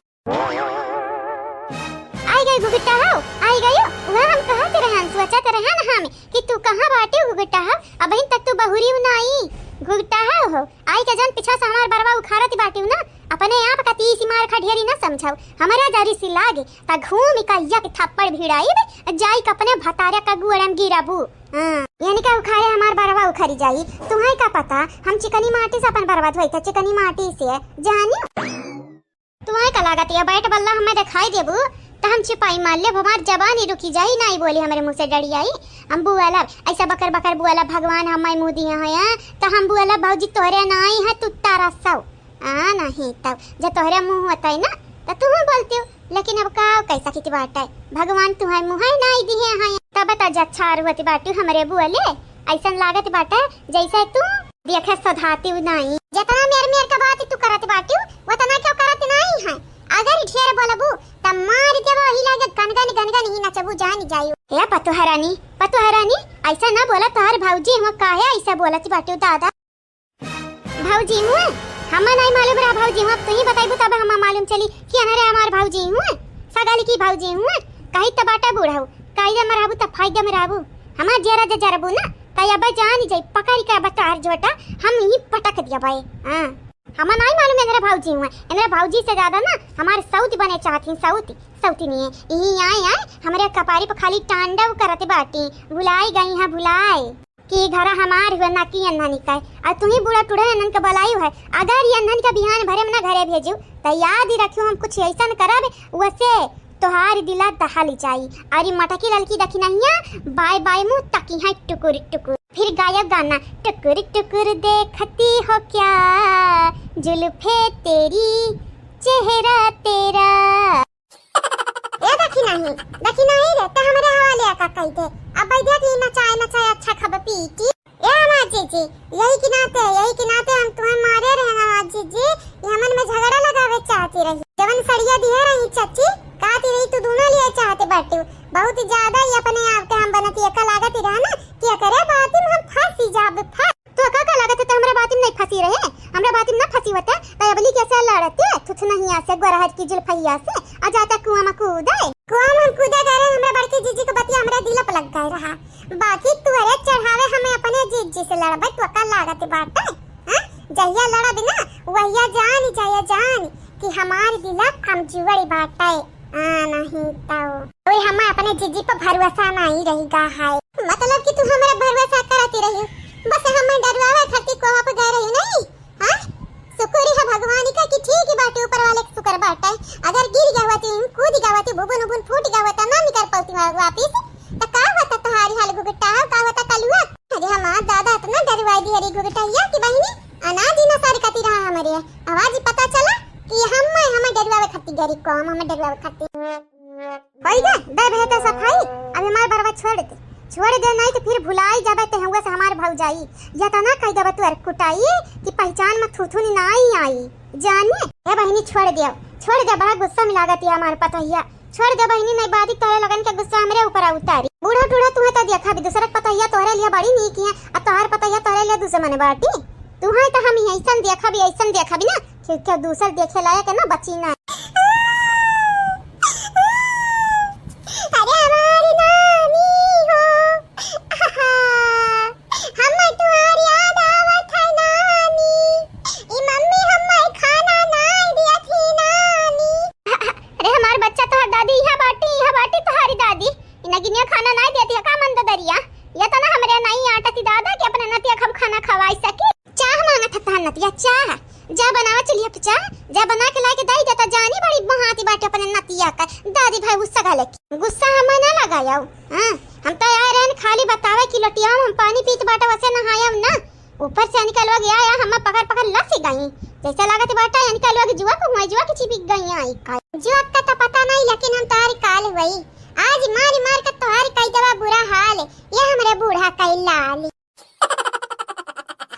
आई गई घुघुटा हो, आई गई हो। वह हम कहत रहन, सोचत रहन हम कि तू कहाँ बाटे घुघुटा हो, अबहिन तक तू बहुरी ना आई। घुघुटा हो, हो। आई के जन पीछा से हमार बरवा उखाड़त बाटिउ ना, अपने आप का तीसी मार खा ढेरी ना समझाऊ। हमरा जरी सी लागे, त घूम का एक थप्पड़ भिड़ाइब, जाई के अपने भतारे का गुड़म गिराबू। हाँ, यानी का उखाड़े हमार बरवा उखरी जाई। तुहई का पता, हम चिकनी माटी से अपन बरवा धोई थे, चिकनी माटी से। जानी? तुहई का लागत या बैट बल्ला हमें दिखाई देबू, त हम चिपाई मार लेब, हमार जबानी रुकी जाई, नाई बोली हमरे मुँह से डड़ी आई। हम बुअलब, ऐसा बकर बकर बुअलब, भगवान हमें मुँह दिए हैं, त हम बुअलब, भौजी तोहरे नाई है, तू तारा सौ। आ, नहीं तब, जब तोहरे मुँह होता है ना, त तू बोलती हो, लेकिन अब का कह सकित बाटे, भगवान तुहई मुँह नाई दिए हैं, तब त जच्छार होती बाटू हमरे बुअले, ऐसन लागत बाटे, जैसे तू देखे सधाती नाई। जितना मेर मेर का बात तू करत बाटू, उतना क्यों करत नाई है? अगर ढेर बोलबू, त मार देबो, ही लागे गनगन गनगन ही नचबू, जान जायू। ए पतोहरानी, पतोहरानी, ऐसा ना बोला, तोहर भौजी हुआ काहे ऐसा बोलत बाटू दादा? भौजी हुआ? हमें नहीं मालूम रहा भौजी हुआ, अब तू ही बताइबू तब हमें मालूम चली कि अनरे हमार भौजी हुआ, सगाली की भौजी हुआ। कही त बाटा बूढ़ऊ, कही दे मराबू त फायदा में रहबू। हमार जेरा जे जरबू ना, त अब जान जाई, पकड़ के अब तार जोटा हम ही पटक दिया भाई। हाँ, हमें नहीं मालूम इनरे भौजी हुआ, इनरे भौजी से ज्यादा ना हमार सौत बने चाहती, सौत, सौत नहीं है। यही आए आए हमरे कपारी पर खाली तांडव करत बाटी, भुलाई गई है भुलाई। कि घरा हमार हुआ ना कि अन्हन का। और तुम्ही बूढ़ा टूढ़ा अन्हन के बलायु है। अगर ये अन्हन के बिहान भरे में ना घरे भेजू, त याद ही रखियो हम कुछ ऐसन करब, वसे तोहार दिला दहल जाई। अरे मटकी ललकी दखिनहिया, बाय बाय मुँह तकी है टुकुर टुकुर। फिर गायब गाना, टुकुर टुकुर देखती हो क्या, जुल्फे तेरी, चेहरा तेरा। ए दखिनही, दखिनही रे, ते हमरे हवाले का कही दे। अब बैदिया की नचाए नचाए अच्छा खब पीटी। ए हमार जीजी, यही के नाते, यही के नाते हम तुम्हें मारे रहे ना हमार जीजी, ये हमन में झगड़ा लगावे चाहती रही। जवन सड़िया दिहे रही चाची, कहती रही तू दोनों लिए चाहते बाटू। बहुत ज्यादा ही अपने आप के हम बनती एका लागत ही रहा ना कि एकरे बात में हम फंसी जाब, फंस। तो का, का लागत है, तो हमरा बात में नहीं फंसी रहे, हमरा बात में ना फंसी होता, तो अबली कैसे लड़ते, थुथुनहिया से, गोरहर की जुल्फहिया से, आ जाता कुआं में कूदे। कुआं में हम कूदे गए रहे, हमरा बड़की जीजी के बतिया हमरा दिल पर लग गए रहा, बाकी तुहरे चढ़ावे हमें अपने जीजी से लड़बे, तो का लागत बाटे, हाँ? जहिया लड़ब ना, वहिया जान, जहिया जान कि हमार दिल कमजोर बाटे। आ, नहीं तो। ओए, हमें अपने जीजी पर भरोसा नहीं रही गा है। मतलब कि तू हमरा भरोसा करती रही, बस हमें डरवावे खातिर कोहा पे गए रही नहीं, हाँ? शुक्र है भगवान का कि ठीक ही बाटे, ऊपर वाले के शुक्र बाटे। अगर गिर गया होती, कूद गया होती, बुबुन उबुन फूट गया होता, ना निकल पाती वा-, वापिस, तो का होता तुम्हारी हाल घुघुटा हो, का होता कलुआ? अरे हमार दादा इतना डरवाई दी हरी घुघुटैया कि बहिनी अनाज ही ना सर कती रहा हमारे। आवाज पता चला कि हम, हमें डरवावे खातिर गरी कौम, हमें डरवावे खातिर। होई गे, दे भे तो सफाई, अब हमार बरवा छोड़ दे, छोड़ दे, नहीं तो फिर भुलाई जाबे ते हुआ से हमार भौजाई। या तो ना कह देबे तू अर कुटाई कि पहचान में थुथुन नाई आई, जानिए। ए बहिनी छोड़ दे, छोड़ दे, बड़ा गुस्सा में लागत है हमार पतोहिया, छोड़ दे बहिनी, नहीं बादी तोरे लगन के गुस्सा हमरे ऊपर उतारी। बूढ़ा टूड़ा, तुहे तो देखा भी दूसर के पतोहिया तोहरे लिए बड़ी नीक है, आ तोहार पतोहिया तोहरे लिए दुश्मन बाटी। तुहे तो हम ऐसन देखा भी, ऐसन देखा भी ना कि, कि दूसर देखे लायक है ना, बची ना। अरे हमारी नानी हो, हमें तुहार याद आवत है नानी। ई मम्मी हमें खाना नाई दिया थी नानी। अरे हमार बच्चा, तोहार दादी यहाँ बाटी, यहाँ बाटी तोहारी दादी। ई नगिनिया खाना नाई देती है का मंद दरिया? ये तो ना हमरे नाई आटती दादा कि अपने नतिया हम खाना खवाई सकी। चाह मांगत है तोहार नतिया, चाह। जा बनावा चुलिया पे चाह, जा बना के लाके दई देता जानी बड़ी महाती बाटे अपने नतिया का। दादी भाई गुस्सा घाले की। गुस्सा हमें ना लगाया। हाँ, हम तो आए रहन खाली बतावे कि लोटिया में हम पानी पीत बाटे, वैसे नहायम ना। ऊपर से इनका लोग या, या हमें पकड़ पकड़ लस गई। जैसे लागत बाटे इनका लोग जुआ को हुआ, जुआ के चिपक गई आई का। जुआ का तो पता नहीं, लेकिन हम तोहारी काल हुई। आज मारी मार के तोहारी कई देवा बुरा हाल। ये हमरे बूढ़ा कई लाल।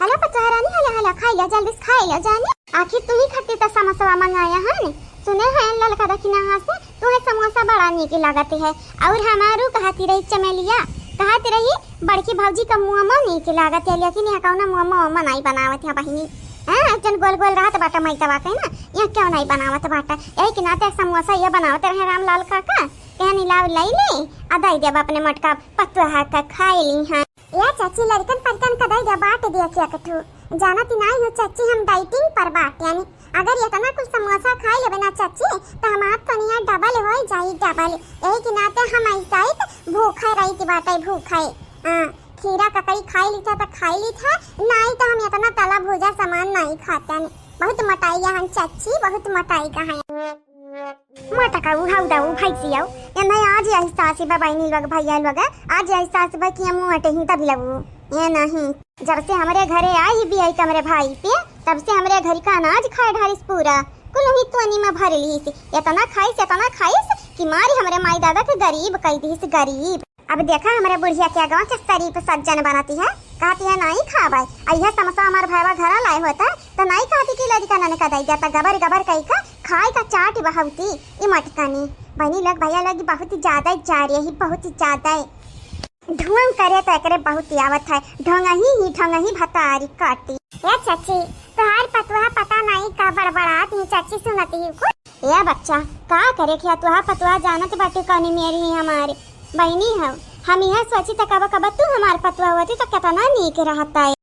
हेलो पतोह रानी, हेलो, हेलो, खाई लो, जल्दी से खाई लो जानी। आखिर तू ही खातिर त समोसवा मंगाया है नी। सुने हैं ललका दखिना हाथ से, तू है समोसा बड़ा नीक लागत है। और हमारू कहती रही चमेलिया, कहती रही बड़की भौजी का मोमो नीक लागत है, लेकिन यहाँ कौनो मोमो ओमो नहीं बनावत है बहिनी। हाँ, जन गोल गोल रहत बाटा मैदवा के ना, यहाँ क्यों नहीं बनावत बाटा? यही के नाते समोसा ये बनावत रहे रामलाल काका, कहनी लाव लाई ले, आ दई देब अपने मोटका पतोह का खाई ली हाँ। ए चाची, लड़कन पड़कन का दई दे, बांट दिया कि एक ठो। जानत ही नाई हो चाची, हम डाइटिंग पर बाटे, यानी अगर इतना कुल समोसा खाई लेबे ना चाची, तो हमार तनिया डबल होई जाई, डबल। यही के नाते हम ऐसा ही त भूखे रही थी बाटे, भूखे। हाँ, खीरा ककड़ी खाई ली था तो खाई ली था, नाई तो हम इतना तला भुजा सामान नाई खाते हैं। बहुत मोटाई है हम चाची, बहुत मोटाई का है। मोटका उ हौदा उ भैंसिया उ। एन्ने आज यही सासी बा बहिनी लोग, भैया लोग, आज यही सास बा कि हम मोटे ही तब लगू। ये नहीं, जब से हमरे घरे आई ही बियाई के हमरे भाई पे, तब से हमरे घर का अनाज खाए ढारिस पूरा। कुल ही तोनी में भर लीस। इतना खाइस, इतना खाइस कि मारी हमरे माई दादा के गरीब कई दीस, गरीब। अब देखा हमरे बुढ़िया के अगवा के शरीफ सज्जन बनती है, कहती है नहीं खाबे। अइहे समोसा हमार भाईवा घरा लाए होता, तो नहीं कहती कि लड़का नने का दई जाता, गबर गबर कई का खाए का चाट बहावती। ई मटकनी बहनी लोग भैया लोग बहुत ही ज्यादा जा रही है, बहुत ही ज्यादा। ढोंग करे तो एकरे बहुत ही आवत है, ढोंग ही ही ढोंग ही भतारी काटी। ए चाची, तोहार पतुआ पता नहीं का बड़बड़ात ही चाची, सुनती ही कुछ। ए बच्चा, का करे क्या तुहा पतुआ जानत बाटे कौनी मेरी ही हमारे बहिनी हौ। हम यह सोची त कब कब तू हमार पतुआ होती तो कितना नीक रहता है।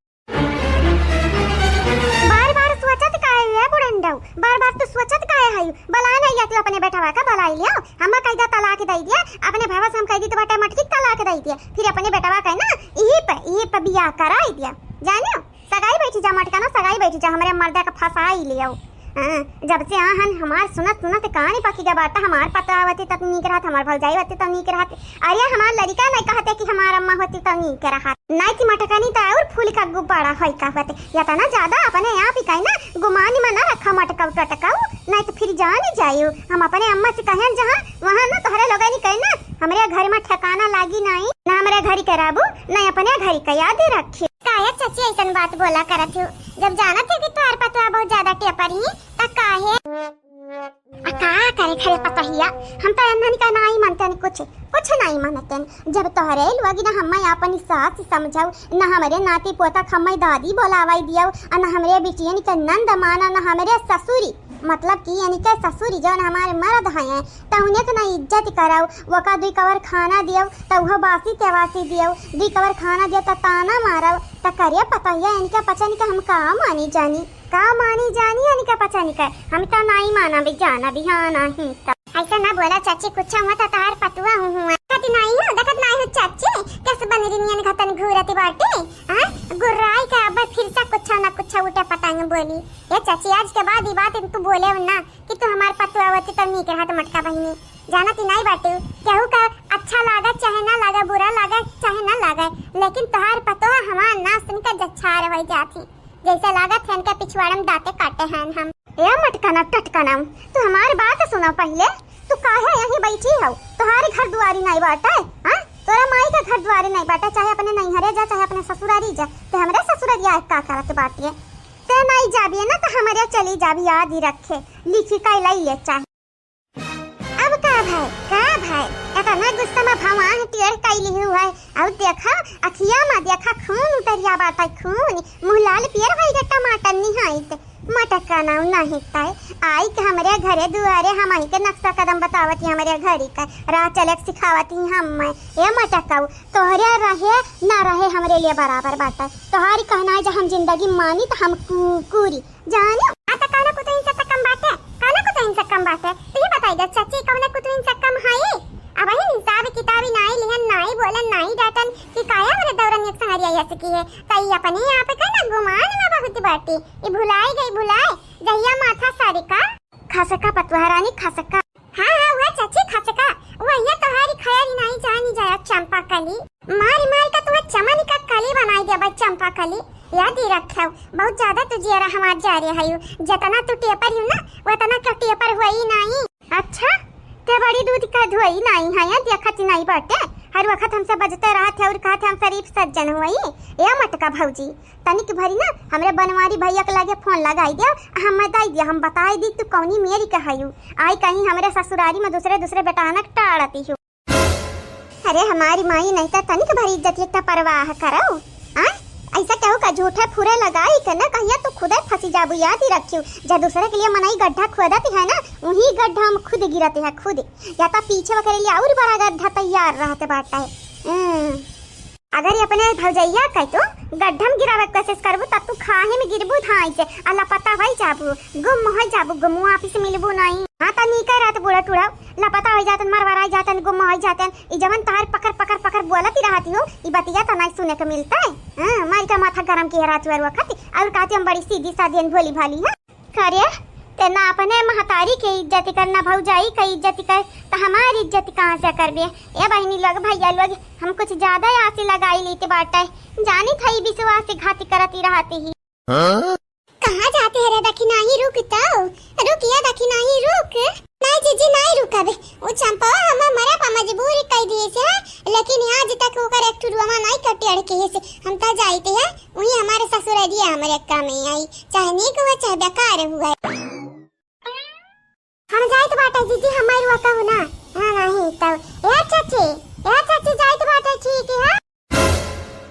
बार बार सोचत काहे है बुढ़ंडऊ? बार बार तू सोचत काहे है? बला नहीं लिया तू अपने बेटवा का, बलाई लिया। हम कह दिया तलाक दे दिया, अपने भावा से हम कह दी तो बेटा मटकी तलाक दे दिया, फिर अपने बेटवा का ना यही पे, यही पे बियाह कराई दिया। जानियो, सगाई बैठी जा मटका ना, सगाई बैठी जा, हमरे मर्दा का फंसाई लियो। हाँ, जब से आहन हमार सुनत सुनत कानी पकी गया बाटा, हमार पतोह होती तब नीक रहत, हमार भौजाई होती तब नीक रहत। अरे हमार लड़का नहीं कहते कि हमार अम्मा होती तब नीक रहत। नहीं कि मटकनी तो और फूल का गुब्बारा होई का होते। या तो ना ज्यादा अपने आप ही कही ना, गुमान में ना रखा मटकाऊ टटकाऊ, नहीं तो फिर जान जायु। हम अपने अम्मा से कहें जहाँ वहाँ ना तोहरे लोगनी कही ना, हमरे घर में ठिकाना लागी नहीं, ना हमरे घर के रहबू, ना अपने घर के याद रखी। काहे चाची ऐसन बात बोला करत हो? जब जानत है कि तोहार पतोह बहुत ज्यादा टेपर ही, त काहे? आ का करे खरे पतोहिया? हम तो एन्हन का नाई मानते न कुछ, कुछ नाई मानते न। जब तोहरे लोग ना हमें अपनी सास समझाऊ, ना हमरे नाती पोता का हमें दादी बोलावाई दियो, आ ना हमरे बिटियन के नंद माना, ना हमरे ससुरी, मतलब कि यानी के ससुरी जौन हमारे मर्द हैं, त उन्हें के ना इज्जत कराऊ, वका दुई कवर खाना दियो, त उहो बासी तेवासी दियो, दुई कवर खाना दियो, त ताना मारऊ, त करे पतोहिया इनके पचन के हम का मानी जानी? का मानी जानी इनका पचन के? हम तो नाई माना भी जाना भी, हाँ नहीं तो। ऐसा ना बोला चाची, कुछ हुआ था तोहार पतुआ हूँ हुआ। देखत नाई हो, देखत नाई हो चाची, कैसे बनरी नियन घतन घूरती बाटे? हाँ? गुर्राई के अब फिर से कुछ ना कुछ उठे पटांग बोली। ये चाची, आज के बाद ये बात इनको बोले ना कि तू हमार पतुआ होती तब नीक रहत मटका बहिनी। जानत ही नाई बाटे, केहू का अच्छा लागे चाहे ना लागे, बुरा लागे चाहे ना लागे, लेकिन तोहार पतोह हमार नास इनका जच्छार हो जाती। जैसे लागत है इनके पिछवाड़े में दांते काटे हैं हम। ए मटकना टटकना, तू हमार बात सुनो पहिले। तू काहे यहीं बैठी हौ? तोहारी घर दुआरी नहीं बाटे, हाँ? तोरा माई का घर दुआरी नहीं बाटे, चाहे अपने नैहरे जा, चाहे अपने ससुरारी जा। ते हमरे ससुरारिया का करत बाटे? ते नहीं जाबी ना तो हमरे चली जाबी, याद ही रखे, लिखी का ले ये चाहे। अब का भाई, का भाई, एतना गुस्सा में भवान टेढ़ कइ लिहू है। अउ देखा, अखिया में देखा, खून उतरिया बाटे, खून। मुँह लाल पियर भइ गए टमाटर निहाइत। मटका नाउ नहीं तय। आई के हमरे घरे दुआरे हमही के नक्शा कदम बतावत ही, हमरे घरी का राह चले के सिखावत ही हम। ए मटकाऊ, तोहरे रहे ना रहे हमरे लिए बराबर बाटे। तोहारी कहना है, जब हम जिंदगी मानी त हम कू-, कूरी। जानो, आ त कौनो कुतुहिन से त कम बाटे, कौनो कुतुहिन से कम बाटे। तू ही बताई दे चाची, कौनो कुतुहिन से कम हई? अबहिन हिसाब किताबी नाई लिहन, नाई बोलन, नाई डांटन कि काहे हमरे दौरन एक संगरिया ऐसे की है। त ई अपने आप के ना गुमान में बहुत बाटी। ई भुलाई गई भुलाई, जहिया माथा सरिका। खसका पतुआ रानी, खसका। हाँ, हाँ, वह चाची खसका, वह ये तोहारी खैर नाई जानी जाया चंपा कली। मारी मारी का तुम्हें चमन का कली बनाई देबा चंपा कली। याद ही रखियो, बहुत ज्यादा तू जियरा हमार जा रहे हयू। जतना तू टेपर हयू ना, वतना का टेपर हुई नाई। अच्छा, ते बड़ी दूध का धोई नाई है, या देखत ही नाई बाटे। हर वक्त हमसे बजते रहत है और कहत है हम शरीफ सज्जन हुई। ए मटका भौजी, तनिक भरी ना हमरे बनवारी भैया के लगे फोन लगाई दिया, हम बताई दिया, हम बताई दी तू कौनी मेरी के हयू। आई कहीं हमरे ससुरारी में दूसरे दूसरे बेटानक टाड़ती हूँ। अरे हमारी माई नहीं तो तनिक भरी इज्जत एक परवाह करो। हाँ, ऐसा केहू का झूठे फुरे लगाई के ना कहिया तू खुदे फंसी जाबू। याद ही रखियो, जब दूसरे के लिए मनई गड्ढा खोदत है ना, वही गड्ढा में खुद गिरत है, खुद। या तो पीछे वकरे लिए और बड़ा गड्ढा तैयार रहत बाटे। हम्म। अगर ये अपने भौजैया कह तो गड्ढम गिरावे के कोशिश करबू, तब तू खाही में गिरबू धाई से, आ लापता होई जाबू, गुम होई जाबू, गुम वापिस मिलबू नहीं। हाँ, त नीके रहत बूढ़ा टूढ़ा, लापता होई जातन, मरवराई जातन, गुम होई जातन। ई जवन तहार पकड़, पकड़, पकड़ बोलत ही रहती हो, ई बतिया त नहीं सुने के मिलता है। हाँ, मारी का माथा गरम किहे रहत हुआ वक्त, और कहती हम बड़ी सीधी सादी भोली भाली है। करे, ते ना अपने महतारी के इज्जत कर, ना भौजाई के इज्जत कर, त हमारी इज्जत कहाँ से करबे? ए बहिनी लोग, भैया लोग, हम कुछ ज्यादा आस लगाई लेते बाटे। जानी था ई विश्वासघाती करती रहती ही। हाँ? कहाँ जाते है रे दखिनाही, रुक तो, रुक या दखिनाही, रुक। नहीं जीजी, नहीं रुकबे। वो चंपा हमें मरे पर मजबूर कई दिए से, लेकिन आज तक ओकर एक ठुरुआ नहीं कटे अड़के से। हम तो जाते हैं, वही हमारे ससुर दिए हमारे काम में आई, चाहे नीक हुआ चाहे बेकार हुआ। हम जाइत बाटे जीजी, हमार रुआ कहू ना। हाँ, नहीं तो। ए चाची, ए चाची, जाइत बाटे, ठीक है।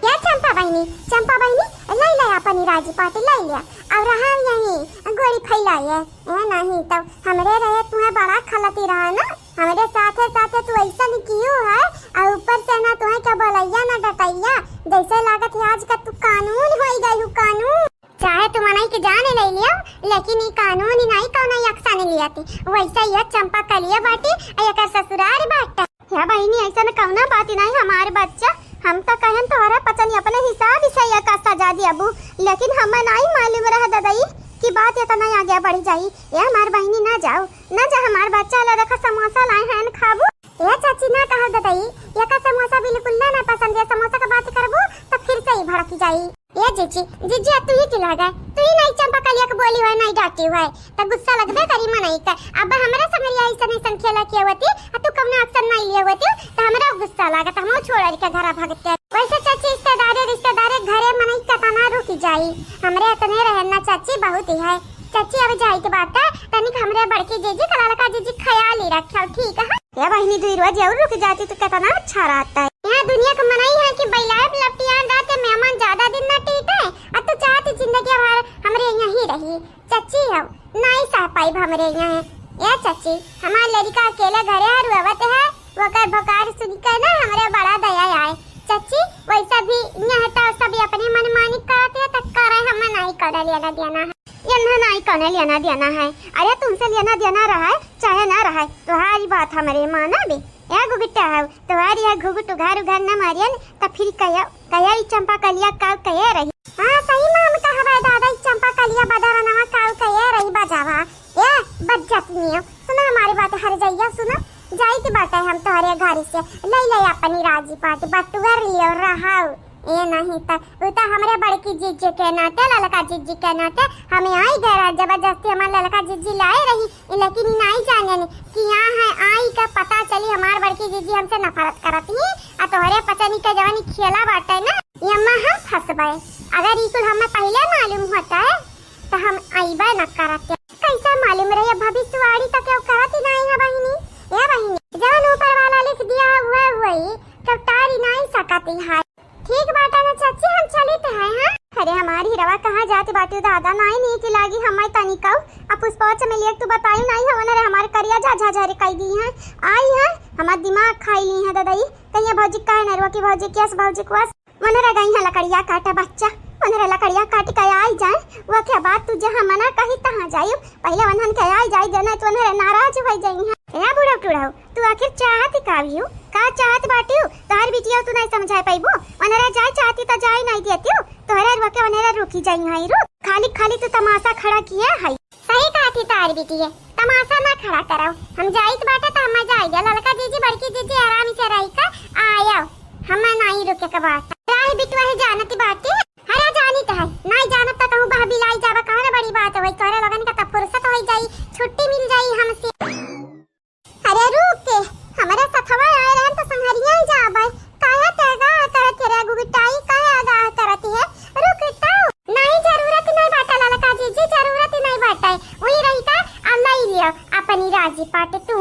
ए चंपा बहिनी, चंपा बहिनी, लै ले अपनी राजी पाटी, लै ले। और रहा यहीं, गोड़ी फैलाए। ए, नहीं तो, हमरे रहे तुम्हें बड़ा खलती रहा ना, हमरे साथे साथे तू ऐसा नहीं कियो है, और ऊपर से ना तुम्हें क्या बोलैया ना डटैया, जैसे लागत है आज का तू कानून होई गई हो, कानून। चाहे तू मनई के जान ले लियो, लेकिन ई कानून ही नहीं कौनो action लियती। वैसे ये चंपा कलिया बाटी, आ एकर ससुरार बाटे। या बहिनी, ऐसन कौनो बात नहीं, हमार बच्चा, हम तो कहन तोहरा पचनी अपने हिसाब से एका सजा दियाबू, लेकिन हमें नहीं मालूम रह ददई कि बात इतना आगे बढ़ जाई। ए हमार बहिनी, ना जाओ, ना जा, हमार बच्चा ला देखा समोसा लाए हैं, खाबू। ए चाची, ना कहा ददई, एका समोसा बिल्कुल ना, ना पसंद है, समोसा का बात करबू तो फिर से ही भड़क जाई। ए जीजी, जीजी, आ तू ही चिल्ला गए, तू ही नहीं चंपा कलिया के बोली हुए, नहीं डांटी हुए, तो गुस्सा लगबे करी मनई का। अब हमरा संगरिया ऐसन ऐसन खेला किया होती, आ तू कौनो action नहीं लिए होती, तो हमरा गुस्सा लागत, हम छोड़ के घरा भागते। वैसे चाची, रिश्तेदारे, रिश्तेदारे घरे मनई कतना रुक जाई, हमरे इतने रहना चाची बहुत ही है। चाची, अब जाइत बाटे, तनिक हमरे बड़की जीजी का ललका जीजी ख्याल ही रखियो, ठीक है? ए बहिनी, दुई रोज और रुक जाती तो कितना अच्छा रहता है। यहाँ दुनिया का मनई है कि बैलाए लपटियान रहते, मेहमान ज्यादा दिन ना टीटे, अब तो चाहती जिंदगी भर हमरे यहीं रही। चाची हो, नाई सह पाइब हमरे यहाँ। ए चाची, हमार लड़का अकेले घरे है, रोवत है, वकर भोकार सुन के ना हमरे बड़ा दया आए। चाची, वैसा भी यहाँ तो सब अपनी मनमानी करते हैं, तो करे, हमें नाई करे लेना देना है। यन्हा नाई कौने लेना देना है। अरे तुमसे लेना देना रहा है, चाहे ना रहा है, तुम्हारी बात हमारे माना बे। ए गुगिट्टा है, तुम्हारी है घुघुट उघार उघार ना मारियन, त फिर कहो, कहो ई चंपा कलिया काल कहे रही। हाँ, सही में हम कहबे दादा, ई चंपा कलिया बदरनवा काल कहे रही बजावा। ए, बज्जत नियो, सुनो हमारी बात, हर जइया सुनो, जाइत बाटे हम तोहरे घर से, ले ले अपनी राजी पाटी, बटुअर लियो, रहाओ। ए नहीं त, उ त हमरे बड़की जीजी के नाते, ललका जीजी के नाते, हमें आई गए रहा, जबरदस्ती हमार ललका जीजी लाए रही, लेकिन ई नहीं जाने कि यहाँ है आई का पता चली हमार बड़की जीजी हमसे नफरत करत ही, आ तोहरे पचनी के जवानी खेला बाटे ना, ये में हम फंसबे। अगर ई कुल हमें पहले मालूम होता है, तो हम अइबे न करत। कैसे मालूम रहे भविष्यवाणी, तो केहू करत ही नहीं है बहिनी। ए बहिनी, जवन ऊपर वाला लिख दिया, कोई तब टारी नाई सकती है। ठीक बाटा ना चाची, हम चलित है, हाँ? अरे हमारी हिरवा कहाँ जात बाटी दादा, नाई नीक लागी हमें तनिकऊ। अब पुष्पवा चमेलिया तू बताई नाई हवन रे, हमारे करिया जा झा झरे कई दी है। आई है, हमार दिमाग खाई ली है ददई। कहिया भौजी काहे नरवा की भौजी के अस भौजी को अस। वनरे गई है लकड़िया काटे बच्चा, वनरे लकड़िया काट के आई जाए, वो के बाद तू जहाँ मना कही तहाँ जाई। पहले वनहन के आई जाई देना तो वनरे नाराज हो जाई है। ए बूढ़ा टूढ़ा, तू आखिर चाहत का भी हो? का चाहत बाटियो? तोहर बिटिया तू नहीं समझाए पाइबो। वनरे जाए चाहती तो जाए नहीं देतियो। तोहरे रुके वनरे रुकी जाई है रुक। खाली खाली तू तमाशा खड़ा किया है। सही कहत ही तार बिटिया, तमाशा ना खड़ा करौ। हम जाइत बाटे त हम जाइए, ललका जीजी बड़की जीजी आराम से रही का आयौ, हम नाई रुके के बाटे। राह बिटवा है जानत बाटे। हरा जानित है, नाई जानत त कहूँ बहबिलाई जाबा, कहाँ बड़ी बात होई, तोहरे लोगन का त फुर्सत होई जाई, छुट्टी मिल जाई हमसे। अरे रुक के, हमरे सथवा आए रहन त संघरिया ही जाबे। काहे ते आगाह करत है रे गुगुटाई, काहे आगाह करत है? रुक तो। नहीं जरूरत नहीं बाटे ललका जीजी, जरूरत नहीं बाटे। वही रही का आ लई लियो अपनी राजी पाट तू।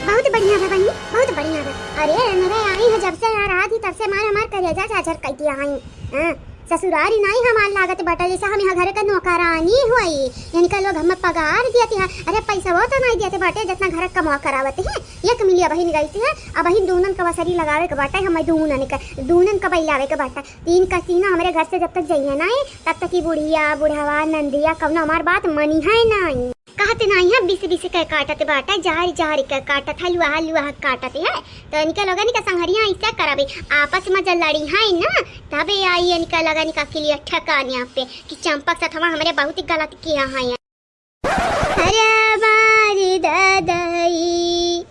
बहुत बढ़िया बा बहिनी, बहुत बढ़िया बा। अरे मेरे आई है जब से यहाँ रहा थी तब से मार हमार करेजा झाझर कर दिया है। हाँ, ससुरारी नाई हमार लागत बाटे, जैसे हम यहाँ घर के नौकरानी होई। इनका लोग हमें पगार दियत है। अरे पैसा वो तो नाई दियत बाटे, जितना घर कमवा करावत है। एक मिलिया बहिन गई है, अब बहिन दूनन का वसरी लगावे के बाटे, हमें दूनन के, दूनन का बैलावे के बाटे। तीन कसीना हमरे घर से जब तक जइहे नाई, तब तक ही बुढ़िया, बुढ़वा, नंदिया कौनो हमार बात मनी है नाई। कहत नाई है, बिस बिस के काटत बाटे, जहर जहर के काटत है, लुहा लुहा काटत है। तो इनके लोगन के संघरिया ऐसे करबे, आपस में जब लड़ी है ना, तबे आई इनके लोगन का क्लियर ठिकाने पे कि चंपक सथवा हमरे बहुत गलत किया है। अरे हमारी दादाई।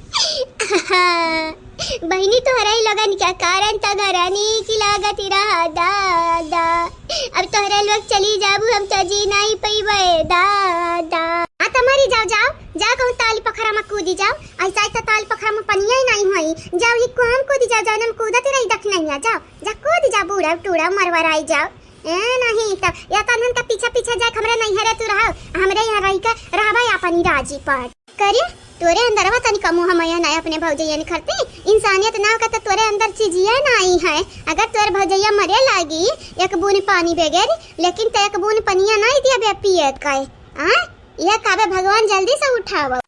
बहिनी तोहरे लोगन के कारण त घरानी की लागत रहा दादा। अब तोहरे लोग चली जाबू, हम तो जी नहीं पइबे दादा। हाँ त मरी जाओ, जाओ, जाओ कहूँ ताल पोखरा में कूदी जाओ। ऐसा तो ताल पोखरा में पनिया ही नहीं होई। जाओ ये कुआं में कूदी जाओ, जौन में कूदत रही दखिनैया, जाओ, जा कूदी जाओ बूढ़ा टूढ़ा मरवराई जाओ। ए नहीं तब या तनन का पीछा पीछा जाए, हमरे नैहरे तू रहो, हमरे यहाँ रही के रहबे अपनी राजी पर। करे तोरे अंदरवा तनी कमो हम यहाँ नहीं अपने भौजैया ने खरते। इंसानियत नाव का तो तोरे अंदर चीजिया नहीं है। अगर तोरे भौजैया मरे लागी एक बूंद पानी बगैर, लेकिन ते एक बूंद पनिया नहीं दिया बे पिए का। हाँ, यह काबे भगवान जल्दी से उठावो।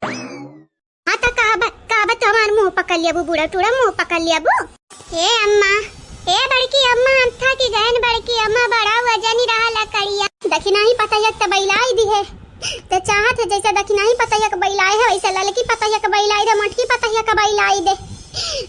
हाँ तो कहबे, कहबे तो हमार मुँह पकड़ लियाबू, बूढ़ा टूढ़ा मुँह पकड़ लियाबू। हे अम्मा, हे बड़की अम्मा, हम थकी गएन बड़की अम्मा, बड़ा वजनी रहा लकड़िया। दखिनही पतैया त बैलाई दिहे। त चाहत है जैसे दखिनही पतैया के बैलाए है, वैसे ललकी पतैया के बैलाई दे, मोटकी पतैया के बैलाई दे।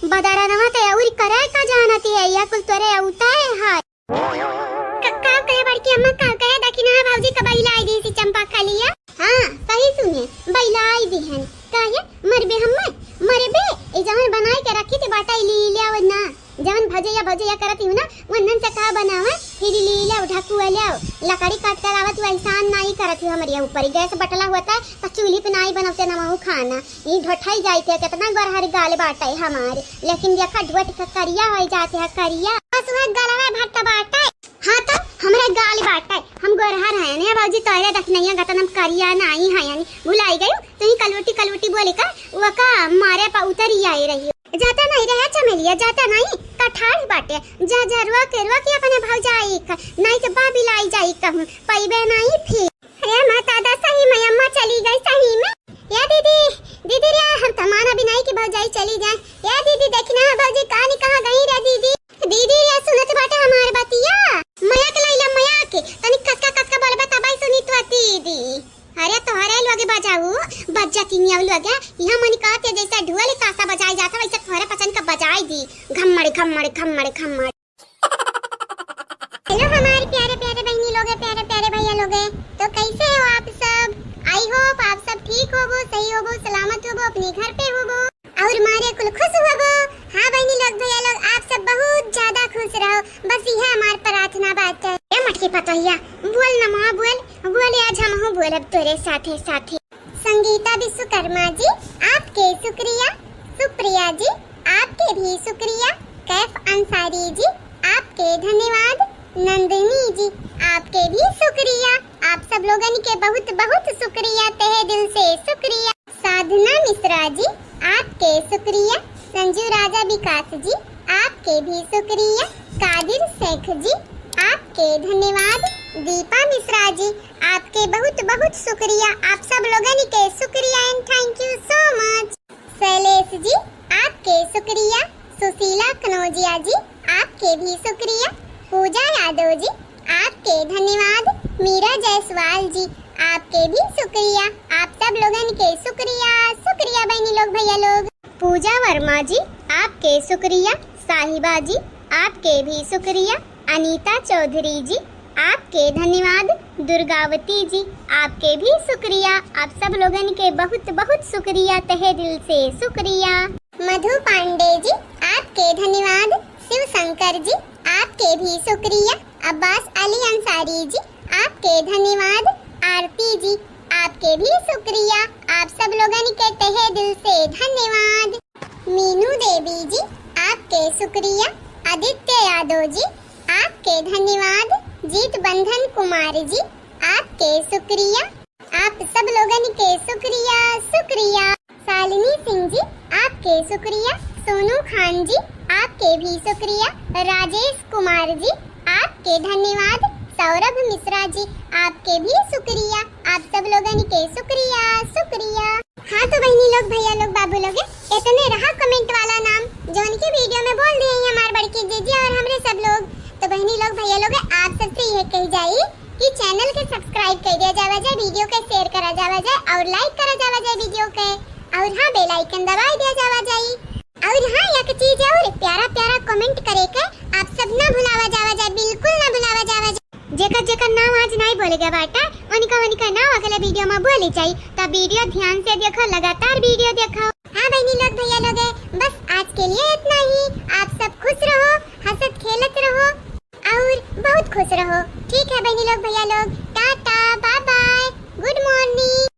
बदरनवा ते अउर करे का जानती है, यह कुल तोरे अउते है। का, का कहे बड़की अम्मा, का कहे? दखिनहा भौजी का बैलाई दी सी चंपा कलिया। हाँ, सही सुने, बैलाई दिहन। काहे? मरबे हम्मे? मरबे? ए जवन बनाई के रखी थे बाटा, ई ली लिया वो ना। जवन भजैया भजैया करत ही ना, वन्नन से का बनावे? फिर ली लिया, ढकुआ लिया, लकड़ी काट कर आवत, वो एहसान नाई करत ही हमरे ऊपर। गैस बटला होता है, तो चूल्ही पे नाई बनवते ना वहू खाना। ई ढोठाई जाई थे, कितना गोरहर गाल बाटे हमारे, लेकिन देखा ढोट के करिया होई जाते है, करिया। बस वह गलवा भर त बाटे। हाँ तो हमरे गाल बाटे, हम गोरहर हैं ने भौजी, तोहरे दखिनैया गतन हम करिया नाई हैं, यानी भुलाई गयू। तू ही कलवटी कलवटी बोले का, वो का मारे पा उतरी आई रही। जाता नहीं रहे चमेलिया, जाता नहीं, कठार बाटे। जा जा रुआ के, रुआ के अपने भौजाई का, नहीं तो बा बिलाई जाई कहूँ, पैबे नहीं फिर। अरे माँ दादा, सही में अम्मा चली गई, सही में। या दीदी, दीदी रे, हम तमाना बिनाई की भौजाई चली जाए। या दीदी, देखी ना भौजी कहानी कहाँ गई रे दीदी। दीदी रे, सुनत बाटे हमार बतिया। मया के लैला मया के, तनी कसका कसका बोलबे तबाई सुनी तो दीदी। अरे तोहरे लोगे बजाऊ, बज्जा तीनिया लोगे, यहाँ मनी कहते जैसे ढोल तासा बजाए जाता वैसे तोहरे पचन का बजाए दी। घम्मड़ घम्मड़ घम्मड़ घम्मड़। हेलो हमारे प्यारे प्यारे बहनी लोगे, प्यारे प्यारे भैया लोगे, तो कैसे हो आप सब? I hope आप सब ठीक होबो, सही होबो, सलामत होबो, अपने घर पे होबो। और मारे कुल खुश होबो। हाँ बहनी लोग, भैया लोग, आप सब बहुत ज्यादा खुश रहो, बस यह हमार प्रार्थना बाटे। ए मटकी पतोहिया, बोल ना माँ, बोल, बोल, आज हमहू बोलब तोरे साथे साथे। संगीता विश्वकर्मा जी, आपके शुक्रिया। सुप्रिया जी, आपके भी शुक्रिया। कैफ अंसारी जी, आपके धन्यवाद। नंदिनी जी, आपके भी शुक्रिया। आप सब लोगन के बहुत बहुत शुक्रिया, तहे दिल से शुक्रिया। साधना मिश्रा जी, आपके शुक्रिया। संजू राजा विकास जी, आपके भी शुक्रिया। कादिर शेख जी, आपके धन्यवाद। दीपा मिश्रा जी, आपके बहुत बहुत शुक्रिया। आप सब लोगन के शुक्रिया and thank you so much। शैलेश जी, आपके शुक्रिया। सुशीला कनौजिया जी, आपके भी शुक्रिया। पूजा यादव जी, आपके धन्यवाद। मीरा जायसवाल जी, आपके भी शुक्रिया। आप सब लोगन के शुक्रिया, शुक्रिया बहनी लोग, भैया लोग। पूजा वर्मा जी, आपके शुक्रिया। साहिबा जी, आपके भी शुक्रिया। अनीता चौधरी जी, आपके धन्यवाद। दुर्गावती जी, आपके भी शुक्रिया। आप सब लोगन के बहुत बहुत शुक्रिया, तहे दिल से शुक्रिया। मधु पांडे जी, आपके धन्यवाद। शिव शंकर जी, आपके भी शुक्रिया। अब्बास अली अंसारी जी, आपके धन्यवाद। आरती जी, आपके भी शुक्रिया। आप सब लोगन के तहे दिल से धन्यवाद। मीनू देवी जी, आपके शुक्रिया। आदित्य यादव जी, आपके धन्यवाद। जीत बंधन कुमार जी, आपके शुक्रिया। आप सब लोगन के शुक्रिया, शुक्रिया। शालिनी सिंह जी, आपके शुक्रिया। सोनू खान जी, आपके भी शुक्रिया। राजेश कुमार जी, आपके धन्यवाद। सौरभ मिश्रा जी, आपके भी शुक्रिया। आप सब लोगन के शुक्रिया, शुक्रिया। हाँ तो बहनी लोग, भैया लोग, बाबू लोग, इतने रहा comment वाला नाम, जौन की video में बोल दिए हैं हमार बड़की जीजी और हमरे सब लोग। तो बहनी लोग, भैया लोग, आप सबसे यह कही जाई कि channel के subscribe कर दिया जावा जाए, video के share करा जावा जाए और like करा जावा जाए video के। और हाँ, bell icon दबाई दिया जावा जाए। और हाँ, एक चीज और, प्यारा प्यारा comment करे के आप सब ना भुलावा जावा जाए, बिल्कुल ना भुलावा जावा जाए। जेकर जेकर नाम आज नाई बोले गया बाटा, उनका उनका नाम अगले video में बोले जाई। तो video ध्यान से देखो, लगातार video देखो। हाँ बहनी लोग, भैया लोग, बस आज के लिए इतना ही। आप सब खुश रहो, हंसत खेलत रहो और बहुत खुश रहो। ठीक है बहनी लोग, भैया लोग, टाटा, bye bye, good morning।